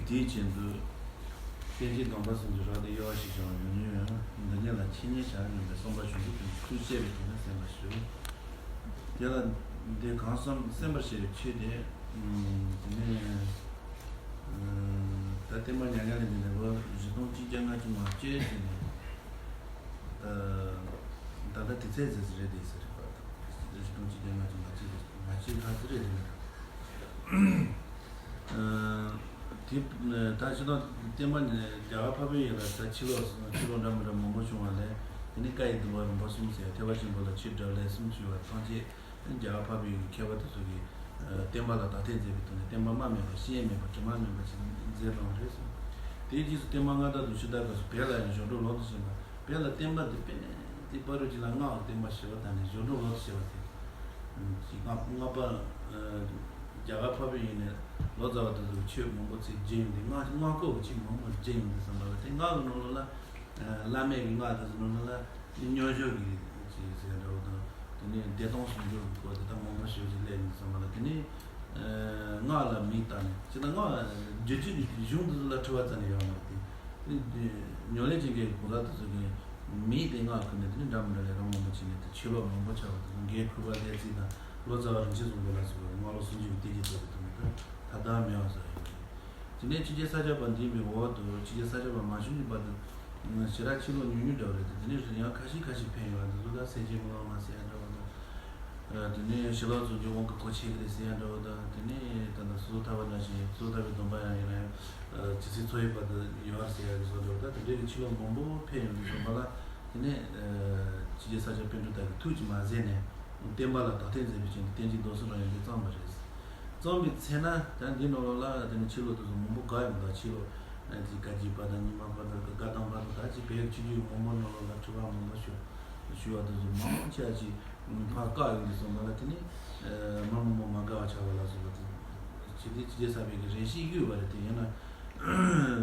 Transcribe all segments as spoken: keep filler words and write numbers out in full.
དེའི་རྗེས་སུ། བསྟན་བཅོས་སྡོམ་པ་གསུམ་གྱི་རབ་ཏུ་གཡོ་བ་ཞིག་ཀྱང་ཡོང་ཉེན་ཡང་འདི་ཉིད་ལ་འཆད་ཉན་བྱ་བར་སྙམ་པའི་བསམ་པ་བྱུང་དུས་ཀྱང་ཐུགས་དཔྱད་པའི་ཐོག་ནས་གསན་པར་ཞུ། དེ་ལ་འདི་གང་བསམ་གསན་པར་བྱ་བའི་ཆེད་དེ། དེ་ནས་ད་བསྟན་པ་ཉམས་ལེན་འདི་ནས་ལོ་བཞི་སྟོང་གཅིག་བརྒྱ་ལྔ་བཅུ་ང་བརྒྱད་ཅིག་ནས་ད་ད་ལྟ་དུས་ཚོད་ཟེར་ཟེར་རེད་དེ་ཟེར་རེད་པ། བཞི་སྟོང་གཅིག་བརྒྱ་ལྔ་བཅུ་ང་གཅིག་ང་གཅིག་ལྷག་ཙམ་རེད་དེ། དེ་ད་ཕྱི་ནང་བསྟན་པ་ནི་རྒྱ་གར་འཕགས་པའི་ཡུལ་ལ་ད་ཕྱི་ལོགས་སུ་ཕྱི་ལོགས་འདྲ་མི་འདྲ་མང་པོ་བྱུང་བ་ལས། དེ་ནི་བཀའ་ཡི་བསྡུ་བ་རིམ་པ་གསུམ་ཟེར་ཐེག་པ་ཆེན་པོ་ལ་ཆོས་སྒྲུབ་ལས་གསུམ་ཞུ་བ་ཐམས་ཅད་རྒྱ་གར་འཕགས་པའི་ཡུལ་གྱི་མཁས་པ་དེ་ཚོ་གིས་བསྟན་པ་ལ་དག་ཐེར་མཛད་པའི་ཐོག་ནས་བསྟན་པ་རྨ་མེད་པ་སྐྱོན་མེད་པ་དྲི་མ་མེད་པ་ཞིག་མཛད་གནང་བ་རེད་གསུངས། དེའི་རྗེས་སུ་བསྟན་པ་སྔ་དར་དུ་ཕྱི་དར་སྐབས་སུ་བོད་ལ་ཡང་ཞབས་བྲོ་ལོག་ཏུ་ཕྱིན་པ། བོད་ལ་བསྟན་པ་འདི་དཔེ་མེད་དེ་བར་དུ་ཅིག་ལ་སྔགས་ཀྱི་བསྟན་པ་ཞེས་པ་དང་ནི་ཞབས་བྲོ་ལོག་ཏུ་ཕྱིན་པ་དེ། ཅིག་སྔགས་སྔགས་པ། རྒྱ་གར་འཕགས་པའི་ཡུལ་ནས་ལོ་ཙཱ་བ་དེ་ཚོས་ཆོས་མང་པོ་ཚིག་བརྗེད་ཡོང་དུས་སྔགས་སྔགས་སྐོར་གྱི་ཆོས་མང་པོ་བརྗེད་ཡོང་དུས་ཙམ་པ་ལ་དེ་སྔགས་ཀྱི་ནང་ལོགས་ལ། བླ་མེད་ཀྱི་སྔགས་དེ་ཚོ་ནང་ལོགས་ལ་མཉམ་སྦྱོར་གྱི་ཅིག་ཟེར་འདྲ་བོ་དང་དེ་ནས་བདེ་སྟོང་ཟུང་འཇུག་གི་སྐོར་དེ་དག་མང་པོ་ཞིག་ཅིག་སླེབས་ཡོང་དུས་ཙམ་པ་ལ་དེ་ནས། སྔགས་ལ་མིང་བཏགས་ནས་ཅི་ལྟར་སྔགས་བརྗོད་བྱའི་གཞུང་དེ་ཚོ་ལ་འཁྲུལ་བ་རྩ་ནས་ཡོད་མ་རེད་དེ། ཉམས་ལེན་བྱེད་མཁན་གྱི་གང་ཟག་དེ་ཚོ་གི་མིང་དེ་སྔགས་ཁུར་ནས་དེ་ནི་འདྲ་མི་འདྲ་ལས་རང་མང་པོ་བྱས་ནས་དེ་ཆོས་ལོག་མང་པོ་ཆགས་པ་དེ་ཚོ་འགན་འཁུར་བ་ལས་ཚིག་དང་ལོ་ཙཱ་བ་རིན་ཆེན་བཟང་པོ་ལ་སོགས་པའི་སྔགས་ལོག་སུམ་ཅུ་གི་བསྟན་བཅོས་ཚོགས་པའི་ཐོག་ནས་ད་ད་ལྟ་མེད་པ་བཟོ་ཡོད་རེད། དེ་ནས་ཕྱི་རྒྱལ་ས་སྐྱ་པ་འདིའི་མིང་འོག་ཏུ་ཕྱི་རྒྱལ་ས་སྐྱ་པ་མ་བྱུང་གི་བར་དུ་ཞེ་དྲག་ཕྱི་ལོགས་ཉུང་ཉུང་འདྲ་བ་རེད་དེ། དེ་ནས་ཡང་ཁ་ཤས་ཁ་ཤས་ཕེབས་ཡོང་བ་འདི་ཚོ་ལ་སེང་ཆེན་དམུ་ལང་མ་ཟེར་ཡ་འདྲ་བ་དང་། དེ་ནས་ཞི་ལྷག་བཙོན་གྱི་དབང་གིས་གོ་ཆོད་ཀྱི་རེད་ཟེར་ཡ་འདྲ་བོ་དང་། དེ་ནས་ད་ལྟ་སོ་སོ་ཐར་པ་ནང་བཞིན་སོ་སོ་ཐར་པའི་སྡོམ་པ་ཡང་ཡིན་ན་ཡང་ཇི་སྲིད་འཚོ་ཡི་བར་དུ་ཡོད་ཟེར་ཡ་གི་བཟོ་འདྲ་བོ་དང་། དེ་འདྲའི་གི་ཕྱི་ལོགས་མང་པོ་ཕེབས་ཡོང་དུས་ཙམ་པ་ལ་དེ་ནས་ཕྱི་རྒྱལ་ས་སྐྱ་པཎ་གྲུབ་དག་གིས་ཐུགས་ཀྱིས་མ་བཟོད་ནས་བསྟན་པ་ལ་དག་ཐེར་མཛད་པའི་རྐྱེན་གྱིས་བསྟན་བཅོས་སྡོམ་གསུམ་རབ་དབྱེ་འདི་བརྩམས་པ་རེད། བརྩམས་པའི་ཚེ་ན་ད་འདི་ནང་ལོགས་ལ་དེ་ནས་ཕྱི་ལོགས་དེ་ཚོ་མང་པོ་དགའ་ཡོང་། ད་ཕྱི་ལོགས་དེ་བཀའ་བརྒྱུད་པ་དང་རྙིང་མ་པ་དང་བཀའ་གདམས་པ་དང་ད་ཅིག་བོད་ཆོས་བརྒྱུད་མང་པོ་ནང་ལོགས་ལ་འཁྲུལ་བ་མང་པོ་ཞུ་ཞུ་བ་དེ་ཚོ་མང་ཆེ་བ་ཅིག་ཕར་བཀག་ཡོང་དུས་ཙམ་པ་ལ་དེ་ནི་མི་མང་པོ་མ་དགའ་བ་ཆགས་པ་ལ་སོགས་པ་དེ་ཇི་སྲིད་ཇི་སྲིད་ས་བོན་གྱི་རེ་ཞིག་གཡོས་པ་རེད། དེ་ཡིན་ན་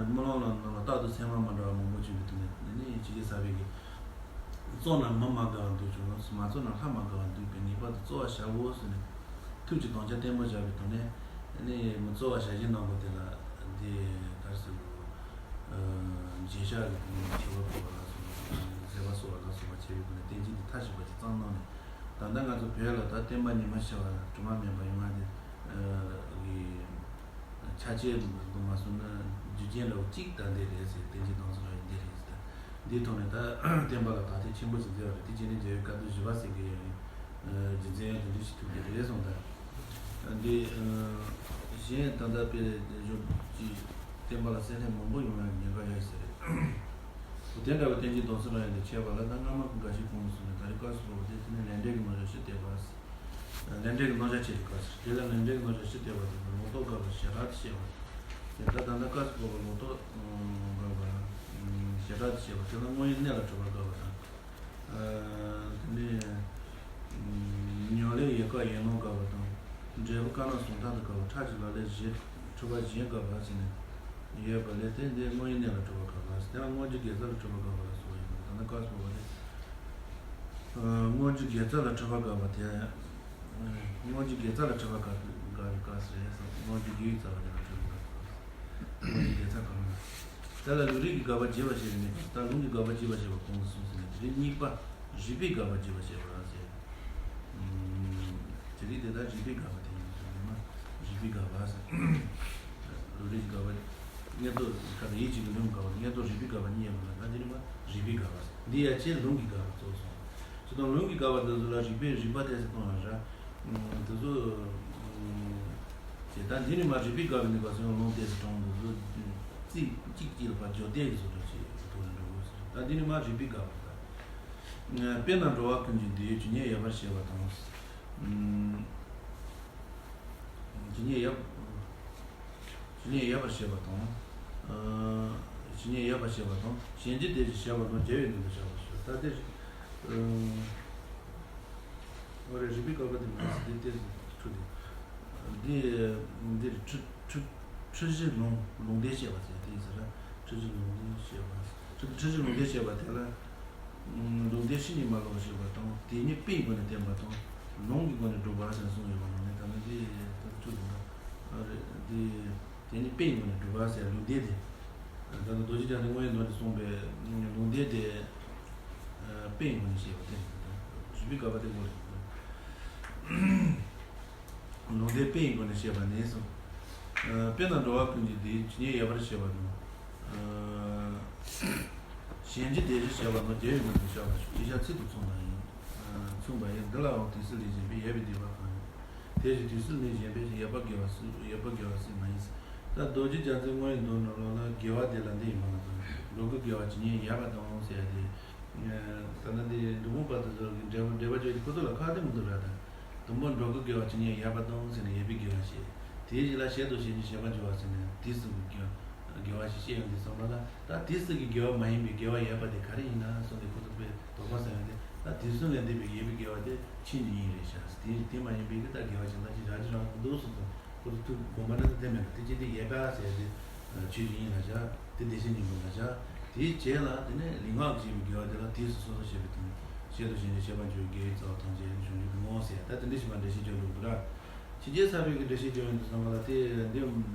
རྨི་ལམ་ལ་ནང་ལ་རྟག་ཏུ་མཚན་མ་མ་འདྲ་བ་མང་པོ་བྱུང་བའི་དུས་ནས་དེ་ནི་ཇི་སྲིད་ས་བོན་གྱི་བཙོག་ན་མི་མ་དགའ་བ་འདུག་ཀྱང་མ་བཙོག་ན་ལྷ་མ་དགའ་བ་འདུག་པའི་ངེས་པར་དུ་བཙོག་པ་བྱའོ་ཟེར་ནས་ཐུགས་ཀྱི་དམ་བཅའ་བརྟན་པོ་བཞག་པའི་ཐོག་ནས་ནི་མི་བཙོག་པ་བྱ་བཞིན་གནང་དགོས། དེ་ལ་འདི་གར་སོ་རྗེས་བྱ་གི་ཐོག་ནས་ཆེ་བ་བོར་བ་ལ་སོགས་པ་ཟད་པ་གསོ་བ་ལ་སོགས་པ་བྱས་པའི་སྒོ་ནས་བསྟན་བཅོས་འདི་མཐའ་གཅིག་པ་ཅིག་བརྩམས་གནང་ནས། ད་ལྟ་ང་ཚོ་བོད་ལ་ད་བསྟན་པ་ཉི་མ་ཤར་བ་དྲི་མ་མེད་པ་ཡོང་བ་དེ་གི་ཆ་རྐྱེན་དུ་མ་སོང་ན་རྒྱུ་རྐྱེན་འདྲ་བོ་གཅིག་ད་འདི་རེད་ཟེར། བསྟན་བཅོས་སྡོམ་གསུམ་རབ་དབྱེ་འདི་རེད་ཟེར། འདིའི་ཐོག་ནས་ད་བསྟན་པ་ལ་དག་ཐེར་ཆེན་པོ་ཞིག་མཛད་པ་རེད། དེ་བྱས་ནས་མཛད་པའི་བཀའ་བསྡུ་བཞི་པ་ཟེར་གྱི་ཡོད། རྒྱུ་མཚན་ཡང་དེ་འདྲ་ཞིག་ཐུག་གི་རེད་གསུངས། ད་འདི་གཞན་ད་ལྟ་དཔེ་བཞོ་ཅིག་བསྟན་པ་ལ་བསྲེ་ལྷད་མང་པོ་ཡོང་ཡག་ཉེན་ཁ་ཡོད་ཟེར་རེད། དེ་འདྲ་བའི་བསྟན་བཅོས་སྡོམ་གསུམ་རབ་དབྱེ་འདི་འཆད་པ་ལ་ད་སྔ་མ་གི་འགའ་ཞིག་གོང་དུ་སོང་ནས་ད་རེས་སྐབས་སུ་བབས་པ་དེ་དེ་ནི་ལས་འབྲས་ཀྱི་རྣམ་གཞག་ཕྱི་བལྟས་པ། ལས་འབྲས་ཀྱི་རྣམ་གཞག་ཆེད་དུ་དཀའ་ཟེར། དེ་ལ་ལས་འབྲས་ཀྱི་རྣམ་གཞག་ཕྱི་བལྟས་པ་དེ་ལོག་རྟོག་དགག་པ་ཞེ་དྲག་ཏུ་བཤད་པ། དེ་ལྟར་ད་ལྟ་སྐབས་སུ་བབས་པ་ལོག་རྟོག་དགག་པ། ཞེ་དྲག་ཏུ་བཤད་པ་དེ་ལ་བསྔོ་བའི་གནས་ལ་གྲགས་པ་དགག་པ་དང་། དེ་ནས་ཉམས་ལེན་ཡལ་ག་ཡལ་སྣང་དགག་པ་དང་། འབྲས་བུ་དཀར་ནག་ཟུང་དག་ཏུ་དགག་པ། ཁྲག་གི་ལག་ལེན་བཞི་འཁྲུལ་པ་གཞན་དགག་པ་ཟེར་ནས་ཡོད་པ་ལས་དེ་འདི་བསྔོ་བའི་གནས་ལ་གྲགས་པ་དགག་པ་ཟེར། དེ་ལ་བསྔོ་རྒྱུའི་དགེ་རྩ་ལ་གྲགས་པ་དགག་པ་ལ་སོགས་ཡོད་པ་ད་ལྟ་སྐབས་སུ་བབས་པ་དེ། བསྔོ་རྒྱུའི་དགེ་རྩ་ལ་གྲགས་པ་དགག་པ་དེ། བསྔོ་རྒྱུའི་དགེ་རྩ་ལ་གྲགས་པ་དགག་དགག་པའི་སྐབས་སུ་རེད་གསུངས། བསྔོ་རྒྱུའི་དགེ་བའི་རྩ་བ་དེ་ལ་གྲགས་པ་དགག་པ། བསྔོ་རྒྱུའི་དགེ་རྩ་གང་ན། དེ་ལ་ལུང་རིགས་ཀྱི་དགག་པ་རྒྱས་པར་བཤད་པའི་མེད་པར་ད་ལུང་གི་དགག་པ་རྒྱས་པར་བཤད་པ་གོང་དུ་སོང་ཟིན་ནས་དེ་རིང་གཉིས་པ་རིགས་པའི་དགག་པ་རྒྱས་པར་བཤད་པ་ཟེར། དེ་རིང་དེ་ལྟར་རིགས་པའི་དགག་པ་དེ་ཡིན་ཟེར་ནས་མ་རིགས་པའི་དགག་པ་ཟེར། ལུང་རིགས་ཀྱི་དགག་པ་སྔོན་དུ་ཁ་དང་ཡིད་ཀྱི་ལུང་དགག་པ་སྔོན་དུ་རིགས་པའི་དགག་པ་གཉིས་ཡོད་པ་ལ་ད་དེ་རིང་མ་རིགས་པའི་དགག་པ་ཟེར། འདི་ཡ་ཅེ་ལུང་གི་དགག་པ་གཙོ་བོ་སོང་། ཅི་དང་ལུང་གི་དགག་པ་དེ་ཚོ་ལ་རིགས་པའི་རིགས་པ་དེ་ཚོ་གཏོང་ཡང་ར། དེ་ཚོ། ཅེས་ད་འདི་ནི་མ་རིགས་པའི་དགག་པའི་ནུས་པ་སོགས་ཡང་ལུང་དེ་ཚོ་དྲངས་འདུག་ཚོ། རྩིས་གཅིག་གཅིག་ལ་ཕར་སྦྱོར་བསྡད་ཀྱི་བཟོ་འདྲ་ཞིག་ཐོག་ནས་འགྲོ་དགོས་ཟེར། ད་འདི་ནི་མ་རིགས་པའི་དགག་པ་ད། དཔེར་ན་འགྲོ་བ་ཀུན་གྱི་འདོད་ཡུལ་ཇི་སྙེད་ཡོད་པར་བཤད་པ་དང་། ཇི་སྙེད་ཡོད། ཇི་སྙེད་ཡོད་པར་བཤད་པ་དང་། ཇི་སྙེད་ཡོད་པར་བཤད་པ་དང་གཞན་གྱི་དེ་བཞིན་བཤད་པ་དང་བརྒྱ་ཡོད་འདོད་དུ་བྱ་བར་ཞུ། ད་དེ། འོ་རེད། རིགས་པའི་དགག་པ་དེ་མ་ཟད་དེ་ཏོག་ཙམ་འཁྲུལ་ཏེ། འདི་འདིར་འཁྲུལ་འཁྲུལ་འཁྲུལ་གཞི་ལུང་ལུང་དོན་བཤད་པ་ཟེར་དེ་ཡིན་ཟེར་ན། འཁྲུལ་གཞི་ལུང་དོན་བཤད་པ། འཁྲུལ་འཁྲུལ་གཞི་ལུང་དོན་བཤད་པ་དེ་ལ། ལུང་དོན་ཕྱི་ནས་མ་ལོག་བཤད་པ་དང་དེ་ཉིད་དཔེའི་སྒོ་ནས་བསྟན་པ་དང་ལུང་གི་སྒོ་ནས་སྒྲུབ་པ་ཟེར་གསུངས་ཡོད་པ་ནང་ནས་ད་ནི་འདི་ཏོག་ཙམ་འཁྲུལ་ཏེ་ན། རེད། འདི་དེ་ཉིད་ དཔེའི་ངོས་ནས་སྒྲུབ་པ་ཟེར་ལུང་བསྟན་དེ། ད་ལྟ་རྡོ་རྗེ་རྒྱལ་མཚན་བསྔོ་བའི་མདོ་ནས་གསུངས་པའི་ལུང་བསྟན་དེ། དཔེའི་ངོས་ནས་བཤད་པ་དེ་རེད། རིགས་པའི་བསྐལ་པ་དེ་ངོ་རེད། ལུང་བསྟན་དཔེ་ཡི་སྒོ་ནས་བཤད་པ་ནི་གསུངས། དཔེར་ན་འགྲོ་བ་ཀུན་གྱི་བདེ་ཇི་སྙེད་ཡོད་པར་བཤད་པ་དང་། གཞན་གྱི་བདེ་ཞེས་བྱ་བ་ནི་རྒྱལ་བའི་མདོ་ནས་བཤད་པ་ཞིག་ཅེས་བྱ་ཚིག་ཏུ་མཚུངས་པ་ཡིན། མཚུངས་པ་ཡིན། འདི་ལའང་དུས་གསུམ་ལས་གཞན་པའི་ཡོད་པའི་བདེ་བ་གང་ཡོད། དེ་བཞིན་དུས་གསུམ་ལས་གཞན་པའི་ཡོད་པ་དགེ་བ་སུ་ཡོད་པ་དགེ་བ་སུ་མ་ཡིན། ད་རྡོ་རྗེ་རྒྱལ་མཚན་བསྔོ་བའི་མདོ་ནང་ལོགས་ལ་དགེ་བ་དེ་ལ་འདི་ཡིན་པ་ང་ཚོ་འགྲོ་ཀུན་དགེ་བ་ཇི་སྙེད་ཡོད་པ་དང་ཟེར་ཡ་དེ། ད་ནི་འདི་འབྲི་གུང་པ་དེ་ཚོ་གི་འགྲེལ་པ་འགྲེལ་པ་བརྗོད་ཀྱི་ཁོ་ཚོ་ལ་ཁག་དེ་མི་འདུག་ར། ད་དང་པོ་འགྲོ་ཀུན་དགེ་བ་ཇི་སྙེད་ཡོད་པ་དང་ཟེར་ནས་ཡོད་པའི་དགེ་བ་བཤད། དེའི་རྗེས་ལ་བྱས་དང་བྱེད་ཀྱི་བྱེད་པར་འགྱུར་བ་ཟེར་ནས་དུས་གསུམ་གྱི་དགེ་བ་ཞིག་བཤད་ཡོང་དུས་ཙམ་པ་ལ། ད་དུས་གསུམ་གྱི་དགེ་བ་མ་ཡིན་པའི་དགེ་བ་ཡོད་པ་དེ་ག་རེ་ཡིན་ན་གསུངས་ཏེ་ཁོ་ཚོ་དཔེ་དོགས་པ་ཟ་ཡོང་དུས། ད་དུས་གསུམ་ལས་འདས་པའི་ཡོད་པའི་དགེ་བ་དེ་ཆོས་ཉིད་ཡིན་རེད་ཤག་དེ་དེ་མ་ཡིན་པའི་གི་ད་དགེ་བ་གཞན་དག་ཅིག་རག་རྒྱུ་རག་གི་འདུག་གསུངས་སོང་། ཁོ་ཚོ་ཐུགས་དགོངས་པ་འདྲ་དེ་མེད་ན་དེ་ཅི་སྟེ་ཡོད་པ་ཟེར་ཏེ། ཆོས་ཅིག་ཡིན་ལ་བཞག་དེ་བདེ་གཤེགས་སྙིང་པོ་ལ་བཞག་དེའི་རྗེས་ལ་དེ་ནས་ལུས་ངག་གི་བྱས་པའི་དགེ་བ་དེ་ལ་དུས་སུ་སོ་སོར་བྱེད་པའི་དོན། བྱས་དང་བྱེད་འགྱུར་བྱེད་པར་འགྱུར་བའི་དགེ་བའི་རྩ་བ་ཐམས་ཅད་ནི་བྱང་ཆུབ་ཏུ་བསྔོ་ཟེར། ད་དེ་འདྲ་ཞིག་མ་འགྲེལ་བཤད་བརྗོད་འདུག་འདུག་ར། ཕྱི་རྒྱལ་ཚར་བའི་གི་འགྲེལ་བཤད་བརྗོད་ཡོང་དུས་ཙམ་པ་ལ་དེ་འདི་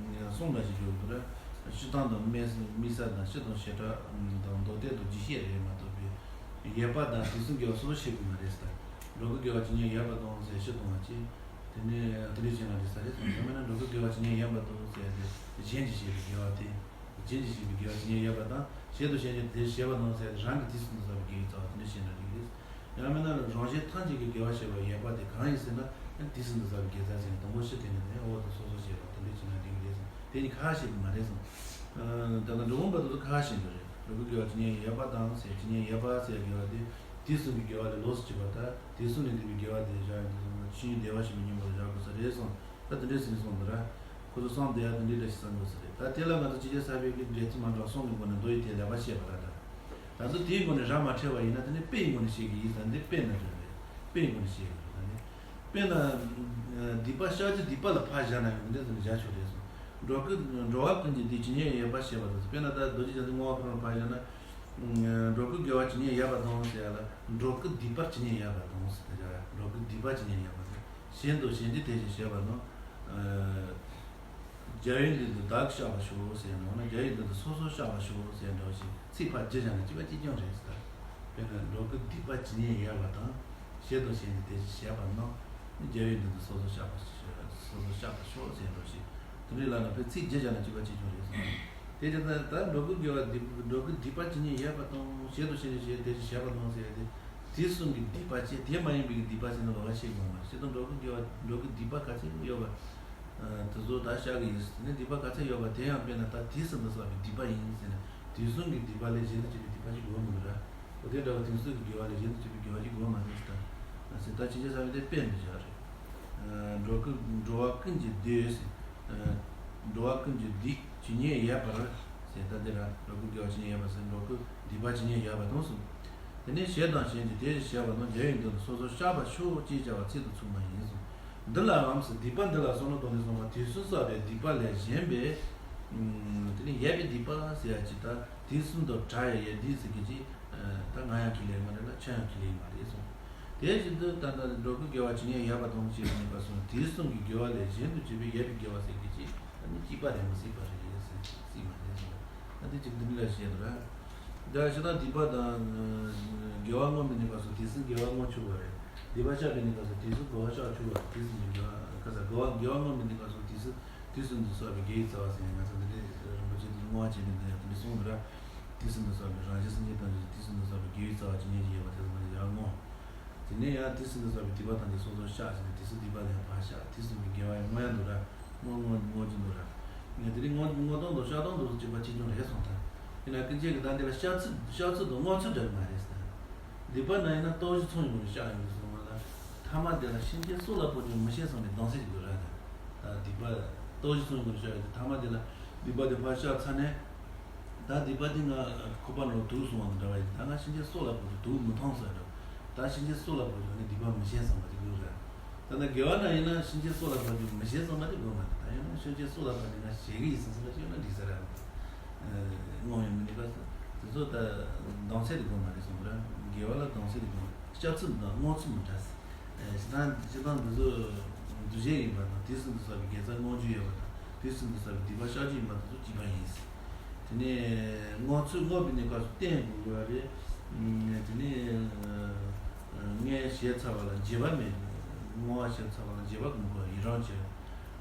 གསུང་འདྲ་ཞིག་བརྗོད་འདུག་ར། སྤྱིར་བཏང་དང་དམིགས་བསལ་དམིགས་བསལ་དང་སྤྱི་དང་བྱེ་བྲག་དང་མདོ་སྡེ་དང་རྒྱས་བཤད་རེད་མ་གཏོགས་པའི། ཡོད་པ་དང་དུས་གསུམ་དགེ་བ་སོ་སོར་བཤད་དགོས་མ་རེད་ཟེར། འགྲོ་ཀུན་དགེ་བ་ཇི་སྙེད་ཡོད་པ་དང་ཟེར་ཕྱིར་གཏོང་བ་ཅི། དེ་ནས་དེ་འདྲ་བྱས་ན་འགྲིག་ས་རེད་གསུངས། ཡང་མིན་ན་འགྲོ་ཀུན་དགེ་བ་ཇི་སྙེད་ཡོད་པ་དང་ཟེར་ཏེ། གཞན་གྱིས་བྱས་པའི་དགེ་བ་དེ། གཞན་གྱིས་བྱས་པའི་དགེ་བ་ཇི་སྙེད་ཡོད་པ་དང་བྱས་དང་བྱེད་འགྱུར་དེ་བྱས་པ་དང་ཟེར་ཏེ་རང་གི་དུས་སུ་འདི་བསགས་པའི་དགེ་བའི་རྩ་བ་དེ་འདྲ་བྱས་ན་འགྲིག་རེད། ཡང་མིན་ན་རང་གཞན་ཐམས་ཅད་ཀྱི་དགེ་བ་བྱེད་པར་ཡོད་པ་དེ་གང་ཡིན་ཟེར་ན། དུས་སུ་འདི་བསགས་པའི་དགེ་རྩ་ཟེར་ནས་དང་པོ་ཕྱི་དེ་ནས་ནས་འོག་ཏུ་སོ་སོར་བྱས་པ་དེ་འདྲ་བྱས་ན་འགྲིག་རེད་གསུངས། དེ་གཉིས་ཁ་ཤས་ཀྱི་མ་རེད་གསུངས། ད་ལྟ་འགྲོ་འོང་པ་དེ་ཚོ་ཁ་ཤས་ཀྱི་རེད། འགྲོ་ཀུན་དགེ་བ་ཇི་སྙེད་ཡོད་པ་དང་ཟེར་ཇི་སྙེད་ཡོད་པ་ཟེར་དགེ་བ་དེ། དུས་གསུམ་གྱི་དགེ་བ་ལས་ལོགས་སུ་གྱུར་པ་དང་དུས་གསུམ་ལས་འདས་པའི་དགེ་བ་དེ་བཞག་ཡོང་དུས་ཙམ་པ་ཆོས་ཉིད་བདེ་བར་གཤེགས་པའི་སྙིང་པོ་ལ་བཞག་དགོས་ས་རེད་གསུངས། ད་དེ་འདྲའི་ཟིན་གསུངས་འདུག་ར། ཁོ་ཚོ་བསམ་བསྡད་ཡ་དེ་འདྲའི་འདྲ་ཞིག་བསམ་དགོས་ས་རེད། ད་དེ་ལ་ང་ཚོ་ཅི་བྱེད་ས་བའི་གི་འགྲེལ་ཚིག་མ་འདྲ་གསུམ་གྱི་སྒོ་ནས་མདོ་ཡི་དེ་ལེགས་པར་བཤད་པ་ལ་འདྲ། ད་ཚོ་དེའི་སྒོ་ནས་ར་མ་ཁྲེལ་བ་ཡིན་ན་དེ་ནི་དཔེ་ཡི་སྒོ་ནས་བཤད་གི་ཡིན་ཟེར་འདི་དཔེ་ན་འདྲ་རེད། དཔེ་ཡི་སྒོ་ནས་བཤད་གི་རེད་ད་ནི། དཔེར་ན། སྡིག་པ་བཤགས་རྒྱུ་སྡིག་པ་ལ་ཕར་བཞག་ན་ཡང་འདི་ཚོ་ནི་བཞག་ཆོག་རེད་གསུངས། འགྲོ་ཀུན་འགྲོ་བ་ཀུན་གྱི་བདེ་ཇི་སྙེད་ཡོད་པ་ཞེས་པ་དང་། དཔེར་ན་ད་རྡོ་རྗེ་རྒྱལ་མཚན་བསྔོ་བ་ཁོ་རང་ཕར་བཞག་ན། འགྲོ་ཀུན་དགེ་བ་ཇི་སྙེད་ཡོད་པ་དང་ཟེར་ཡ་ལ་འགྲོ་ཀུན་སྡིག་པ་ཇི་སྙེད་ཡོད་པ་དང་ཟེར་ཡ། འགྲོ་ཀུན་སྡིག་པ་ཇི་སྙེད་ཡོད་པ་དང་། གཞན་དང་གཞན་གྱི་དེ་བཞིན་གཤེགས་པ་རྣམས། རྒྱལ་བའི་མདུན་དུ་བདག་གིས་བཤགས་པར་ཤོག་ཟེར་ཡ་ནང་ན་རྒྱལ་བའི་མདུན་དུ་སོ་སོར་བཤགས་པར་ཤོག་ཟེར་ཡ་འདྲ་བ་ཞིག་ཚིག་ཕར་བསྒྱུར་བཞག་ན་གཅིག་པ་གཅིག་རྐྱང་རེད་ཟེར། དཔེར་ན་འགྲོ་ཀུན་སྡིག་པ་ཇི་སྙེད་ཡོད་པ་དང་། གཞན་དང་གཞན་གྱི་དེ་བཞིན་གཤེགས་པ་རྣམས། རྒྱལ་བའི་མདུན་དུ་སོ་སོར་བཤགས་པར་ཤོག་སོ་སོར་བཤགས་པར་ཤོག་ཟེར་ཡ་འདྲ་བ་ཞིག་དེ་འདྲའི་ལ་ན་དཔེ་ཚིག་བསྒྱུར་བཞག་ན་གཅིག་པ་གཅིག་རྐྱང་རེད་ཟེར། དེ་ལྟར་ད་འགྲོ་ཀུན་དགེ་བ་སྡིག་འགྲོ་ཀུན་སྡིག་པ་ཇི་སྙེད་ཡོད་པ་དང་། གཞན་དང་གཞན་གྱི་དེ་བཞིན་གཤེགས་པ་རྣམས་ཟེར་ཡ་དེ། དུས་གསུམ་གྱི་སྡིག་པ་བཅས་དེ་མ་ཡིན་པའི་སྡིག་པ་ཟེར་ན་ལོགས་ཀ་ཤེས་དགོས་མ་རེད། སྤྱིར་བཏང་འགྲོ་ཀུན་དགེ་བ་འགྲོ་ཀུན་སྡིག་པ་ག་ཚད་ཡོད་པ། དེ་ཚོ་ད་བཤགས་ཀྱི་ཡིན་ཟེར་ནས་སྡིག་པ་ག་ཚད་ཡོད་པ་དེ་ཡང་དཔེར་ན་ད་དུས་གསུམ་དུ་བསགས་པའི་སྡིག་པ་ཡིན་ཟེར་ནས་དུས་གསུམ་གྱི་སྡིག་པ་ལས་གཞན་དུ་གྱུར་པའི་སྡིག་པ་ཅིག་དགོས་མི་འདུག་ར། འོ་དེ་འདྲ་བ་དུས་གསུམ་གྱི་དགེ་བ་ལས་གཞན་དུ་གྱུར་པའི་དགེ་བ་ཅིག་དགོས་མ་རེད་ཟེར། ད་ཟེར་ད་ཕྱིན་ཆད་བསགས་པའི་དེ་དཔེ་མི་བཞག་རེད། འགྲོ་ཀུན་འགྲོ་བ་ཀུན་གྱི་བདེ་ཟེར། འགྲོ་བ་ཀུན་གྱི་སྡིག་ཇི་སྙེད་ཡོད་པར་ཟེར། ད་དེ་ར་འགྲོ་ཀུན་དགེ་བ་ཇི་སྙེད་ཡོད་པར་ཟེར། འགྲོ་ཀུན་སྡིག་པ་ཇི་སྙེད་ཡོད་པ་དང་གསུངས། དེ་ནས་གཞན་དང་གཞན་གྱི་དེ་བཞིན་གཤེགས་པ་རྣམས་རྒྱལ་བའི་མདུན་དུ་སོ་སོར་བཤགས་པར་ཤོག་ཅེས་བྱ་བ་ཚིག་ཏུ་མཚུངས་པ་ཡིན་གསུངས། འདི་ལའང་སྡིག་པ་འདི་ལ་བསམ་བློ་གཏོང་དུས་ཙམ་པ་དུས་གསུམ་བསགས་པའི་སྡིག་པ་ལས་གཞན་པའི། དེ་ནས་ཡོད་པའི་སྡིག་པ་ཟེར་ཡ་ཅིག་ད་དུས་གསུམ་དུ་བྲལ་ཡ་ཡོད་དུས་ཟེར་གི་ཅིག་ད་ང་ཡང་ཁས་ལེན་མ་རེད་ལ་ཁྱོད་ཡང་ཁས་ལེན་མ་རེད་གསུངས། དེ་བཞིན་དུ་ད་ལྟ་འགྲོ་ཀུན་དགེ་བ་ཇི་སྙེད་ཡོད་པ་དང་ཞེས་པ་གཉིས་པ་གསུངས། དུས་གསུམ་གྱི་དགེ་བ་ལས་གཞན་དུ་གྱུར་པའི་ཡོད་པའི་དགེ་བ་ཟེར་གྱི་ཅིག་ད་ནི་གཅིག་པ་རེད་མི་སྲིད་པ་རེད་ཟེར་སྲིད་མ་རེད་ཟེར། ད་དེ་ཅིག་འདི་འདྲ་བཤད་འདུག་ར། ད་ཞེ་སྡང་སྡིག་པ་དང་དགེ་བ་བསྔོ་མི་ནུས་པ་སོགས་དུས་གསུམ་དགེ་བ་བསྔོ་ཆོག་པ་རེད། སྡིག་པ་བཤགས་མི་ནུས་པ་སོགས་དུས་གསུམ་དགེ་བ་བཤགས་ཆོག་པ་རེད། དུས་གསུམ་གྱི་དགེ་བ་ཁ་ས་དགེ་བ་དགེ་བ་བསྔོ་མི་ནུས་པ་སོགས་དུས་གསུམ་དུས་གསུམ་དུ་བསགས་པའི་དགེ་བའི་རྩ་བ་ཟེར་ནས་ང་ཚོ་འདི་འདྲའི་རིན་པོ་ཆེ་འདི་བསྔོ་བ་བྱེད་མི་འདི་ཡང་དེ་འདྲ་གསུངས་འདུག་ར། དུས་གསུམ་དུ་བསགས་པའི་རང་གཞན་སེམས་ཅན་ཐམས་ཅད་དུས་གསུམ་དུ་བསགས་པའི་དགེ་བའི་རྩ་བ་ཇི་སྙེད་ཅིག་ཡོད་པ་དེ་ཚོ་ཡར་བསྔོ། དེ་ནས་ཡང་དུས་གསུམ་དུ་བསགས་པའི་སྡིག་པ་ཐམས་ཅད་སོ་སོར་བཤགས་ཟེར་ནས་དུས་གསུམ་སྡིག་པ་དེ་ཡང་ཕར་བཤགས། དུས་གསུམ་གྱི་དགེ་བ་ཡང་བསྔོ་ཡ་འདུག་ར། བསྔོ་བསྔོ་བསྔོ་རྒྱུ་འདུག་ར། ངས་དེ་རིང་བསྔོ་བསྔོ་སྟངས་དང་བཤགས་སྟངས་དེ་ཚོ་གཅིག་པ་གཅིག་རྐྱང་རེད་གསུངས་ཐལ། ཡིན་ན་ཀུན་མཁྱེན་གྱིས་ད་འདི་ལ་བཤགས་ཚུལ་བཤགས་ཚུལ་དང་བསྔོ་ཚུལ་འདྲ་གི་མ་རེད་ཟེར། སྡིག་པ་ན་ཡིན་ན་སྟོབས་བཞི་ཚང་བའི་སྒོ་ནས་བཤགས་ཡོང་དུས་ཙམ་པ་ལ། ཐ་མ་དེ་ལ་སེམས་ཅན་སྲོག་ལ་ཕོག་ཀྱང་མི་ཤེས་བསམ་པའི་གདུང་སེམས་ཅིག་དགོས་ར། ད་སྡིག་པ་སྟོབས་བཞི་ཚང་བའི་སྒོ་ནས་བཤགས་ཡོང་དུས་ཐ་མ་དེ་ལ་སྡིག་པ་དེ་ཕར་བཤགས་ཚར་ནས། ད་སྡིག་པ་དེ་ང་ཁོག་པ་ནང་དུག་སོང་བ་དང་འདྲ་བ་ཡིན། ད་ང་སེམས་ཅན་སྲོག་ལ་ཕོག་དུས་དུག་མི་འཐུང་ཟེར་འདྲ། ད་སེམས་ཅན་སྲོག་ལ་ཕོག་དུས་ནི་སྡིག་པ་མི་བྱེད་བསམ་པ་དེ་དགོས་ར། ད་ནི་དགེ་བ་ན་ཡིན་ན་སེམས་ཅན་སྲོག་ལ་ཕོག་དུས་མི་བྱེད་བསམ་པ་དེ་དགོས་མ་རེད། ད་ཡང་ན་སེམས་ཅན་སྲོག་ལ་ཕོག་དུས་ང་བྱེད་ཀྱི་ཡིན་བསམ་བསམ་པ་ཞིག་ཡོད་ན་འགྲིག་ས་ར། བསྔོ་ཡང་མི་འགྲིག་པ་ཟེར། དེ་ཚོ་ད་གདུང་སེམས་དེ་དགོས་མ་རེད་གསུངས་ར། དགེ་བ་ལ་གདུང་སེམས་དེ་དགོས། བཤགས་ཚུལ་དང་བསྔོ་ཚུལ་མི་འདྲ་ཟེར། ཨེ་ཞེ་སྡང་ཞེ་སྡང་འདི་ཚོ་འདུ་བྱེད་ཡིན་པ་དང་དུས་གསུམ་དུ་བསགས་པའི་དགེ་རྩ་བསྔོ་རྒྱུ་ཡོད་པ་དང་ དུས་གསུམ་དུ་བསགས་པའི་སྡིག་པ་བཤགས་བཅོས་ཡིན་པ་དེ་ཚོ་གཅིག་པ་ཡིན། དེ་ནས་བསྔོ་ཚུལ་བསྔོ་བའི་གནས་སྐབས་སུ་བསྟེན་དགོས་པ་རེད། དེ་ནས་ཨ་ཨ་སྔོན་བྱས་ཚར་བ་ལ་འགྱེད་པ་མེད། བསྔོ་བ་བྱས་ཚར་བ་ལ་འགྱེད་པ་མི་དགོས་པ་ཡི་རང་བྱས།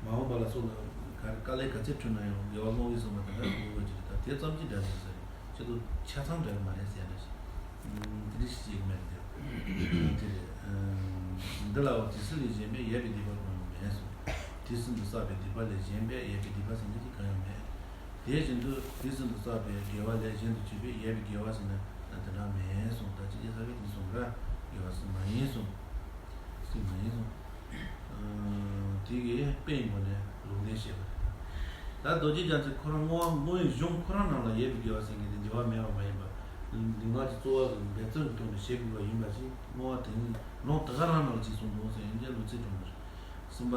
མ་འོངས་པ་ལ་སོགས་ལ་ག་རེ་དཀའ་ལས་ག་ཚད་འཕྲད་ན་ཡང་དགེ་བ་བསྔོ་བའི་བསམ་པ་དེ་འདྲ་དགོས་པ་ཅིག་རེད། ད་དེ་ཙམ་གྱིས་འདྲ་མི་འདུག་ཟེར་ཡང་ཆེད་དུ་ཆ་ཚང་འདྲ་གི་མ་རེད་ཟེར་འདྲ་ཞིག་དེ་འདྲ་ཞིག་བྱེད་ཀྱི་མེད་དེ། དེ་རེད། འདི་ལའོ་དུས་གསུམ་ལས་གཞན་པའི་ཡོད་པའི་སྡིག་པ་གང་ཡང་མེད་གསུངས། དུས་གསུམ་དུ་བསགས་པའི་སྡིག་པ་ལས་གཞན་པའི་ཡོད་པའི་སྡིག་པ་ཟེར་མཁན་དེ་གང་ཡང་མེད། དེ་བཞིན་དུ་དུས་གསུམ་དུ་བསགས་པའི་དགེ་བ་ལས་གཞན་དུ་གྱུར་པའི་ཡོད་པའི་དགེ་བ་ཟེར་ན་དེ་འདྲ་མེད་གསུངས། ད་ཅི་ཅི་ས་གི་དེ་གསུངས་ར་དགེ་བ་སུ་མ་ཡིན་གསུངས། སུ་མ་ཡིན་གསུངས། དེ་གའི་དཔེ་ཡི་སྒོ་ནས་ལུང་བསྟན་བྱས་པ་རེད། ད་རྡོ་རྗེ་རྒྱལ་མཚན་ཁོ་རང་བསྔོ་བ་བསྔོ་བའི་གཞུང་ཁོ་རང་ནང་ལ་ཡོད་པའི་དགེ་བ་ཟེར་མཁན་དེ་འགྱུར་བ་མེད་པ་མ་ཡིན་པ། ལུས་ངག་གི་རྩོལ་བ་དང་འབད་བརྩོན་གྱི་ཐོག་ནས་བྱེད་དགོས་པ་ཡིན་པ་ཞིག་བསྔོ་བ་དེ་ཉིད་ལུང་དེ་ག་རང་ནང་ལ་ཅིག་གསུངས་འདུག་ཟེར་ཡིན་ཀྱང་ལུང་ཚིག་དྲངས་པ་རེད། གསུམ་པ།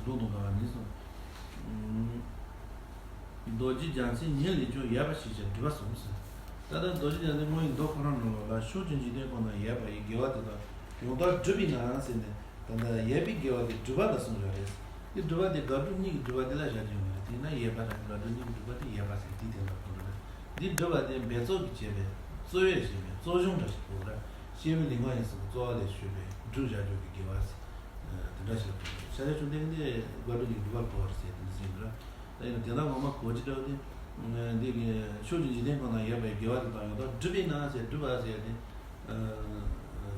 ལུང་དང་འགལ་བ་མིན་གསུངས། རྡོ་རྗེ་རྒྱལ་མཚན་ཉིད་ལས་ཀྱང་ཡོད་པ་ཞེས་བྱ་སྒྲུབ་པ་གསུངས་སོ། ད་ལྟ་རྡོ་རྗེ་རྒྱལ་མཚན་བསྔོ་བའི་མདོ་ཁོ་རང་ནང་ལོགས་ལ་ཕྱོགས་བཅུའི་འཇིག་རྟེན་ཁོ་ན་ཡོད་པ་ཡི་དགེ་བ་དེ་དག་ཡང་དག་སྒྲུབ་པས་ན་ཟེར་ནས་ད་ལྟ་ཡོད་པའི་དགེ་བ་དེ་སྒྲུབ་པ་ལ་གསུངས་ཡོད་རེད། དེ་སྒྲུབ་པ་དེ་དགག་སྒྲུབ་གཉིས་ཀྱི་སྒྲུབ་པ་དེ་ལ་བཞག་རྒྱུ་མེད། དེས་ན་ཡོད་པ་དང་དགག་སྒྲུབ་གཉིས་ཀྱི་སྒྲུབ་པ་དེ་ཡོད་པ་ཟེར་དེའི་དོན་ལ་གོ་འགྲོ་རེད། འདིའི་སྒྲུབ་པ་དེ་འབད་རྩོལ་གྱིས་བྱས་པའི་རྩོལ་བས་བྱས་པའི་རྩོལ་བྱུང་འདྲ་ཞིག་གོ་ར། སྐྱེས་བུ་ལུས་ངག་ཡིད་གསུམ་གྱི་རྩོལ་བ་ལས་བྱུང་བའི་སྒྲུབ་བྱ་རྒྱུ་གི་དགེ་བ་ཟེར། དེ་འདྲ་ཞིག་ལ་གོ་འགྲོ། ཤཱཀྱ་མཆོག་ལྡན་གྱིས་དགག་སྒྲུབ་གཉིས་ཀྱི་སྒྲུབ་པ་གོ་བར་ཟེར་དེ་འདྲ་ཟེར་གི་ར། ད་ཡིན་ན་དེ་དག་ངོ་མ་གོ་ཅི་འདྲ་བ་དེ། འདི་གི་ཕྱོགས་ཀྱི་འཇིག་རྟེན་ཁོ་ན་ཡོད་པའི་དགེ་བ་དེ་དག་ཡང་དག་སྒྲུབ་པས་ན་ཟེར་སྒྲུབ་པ་ཟེར་ཏེ།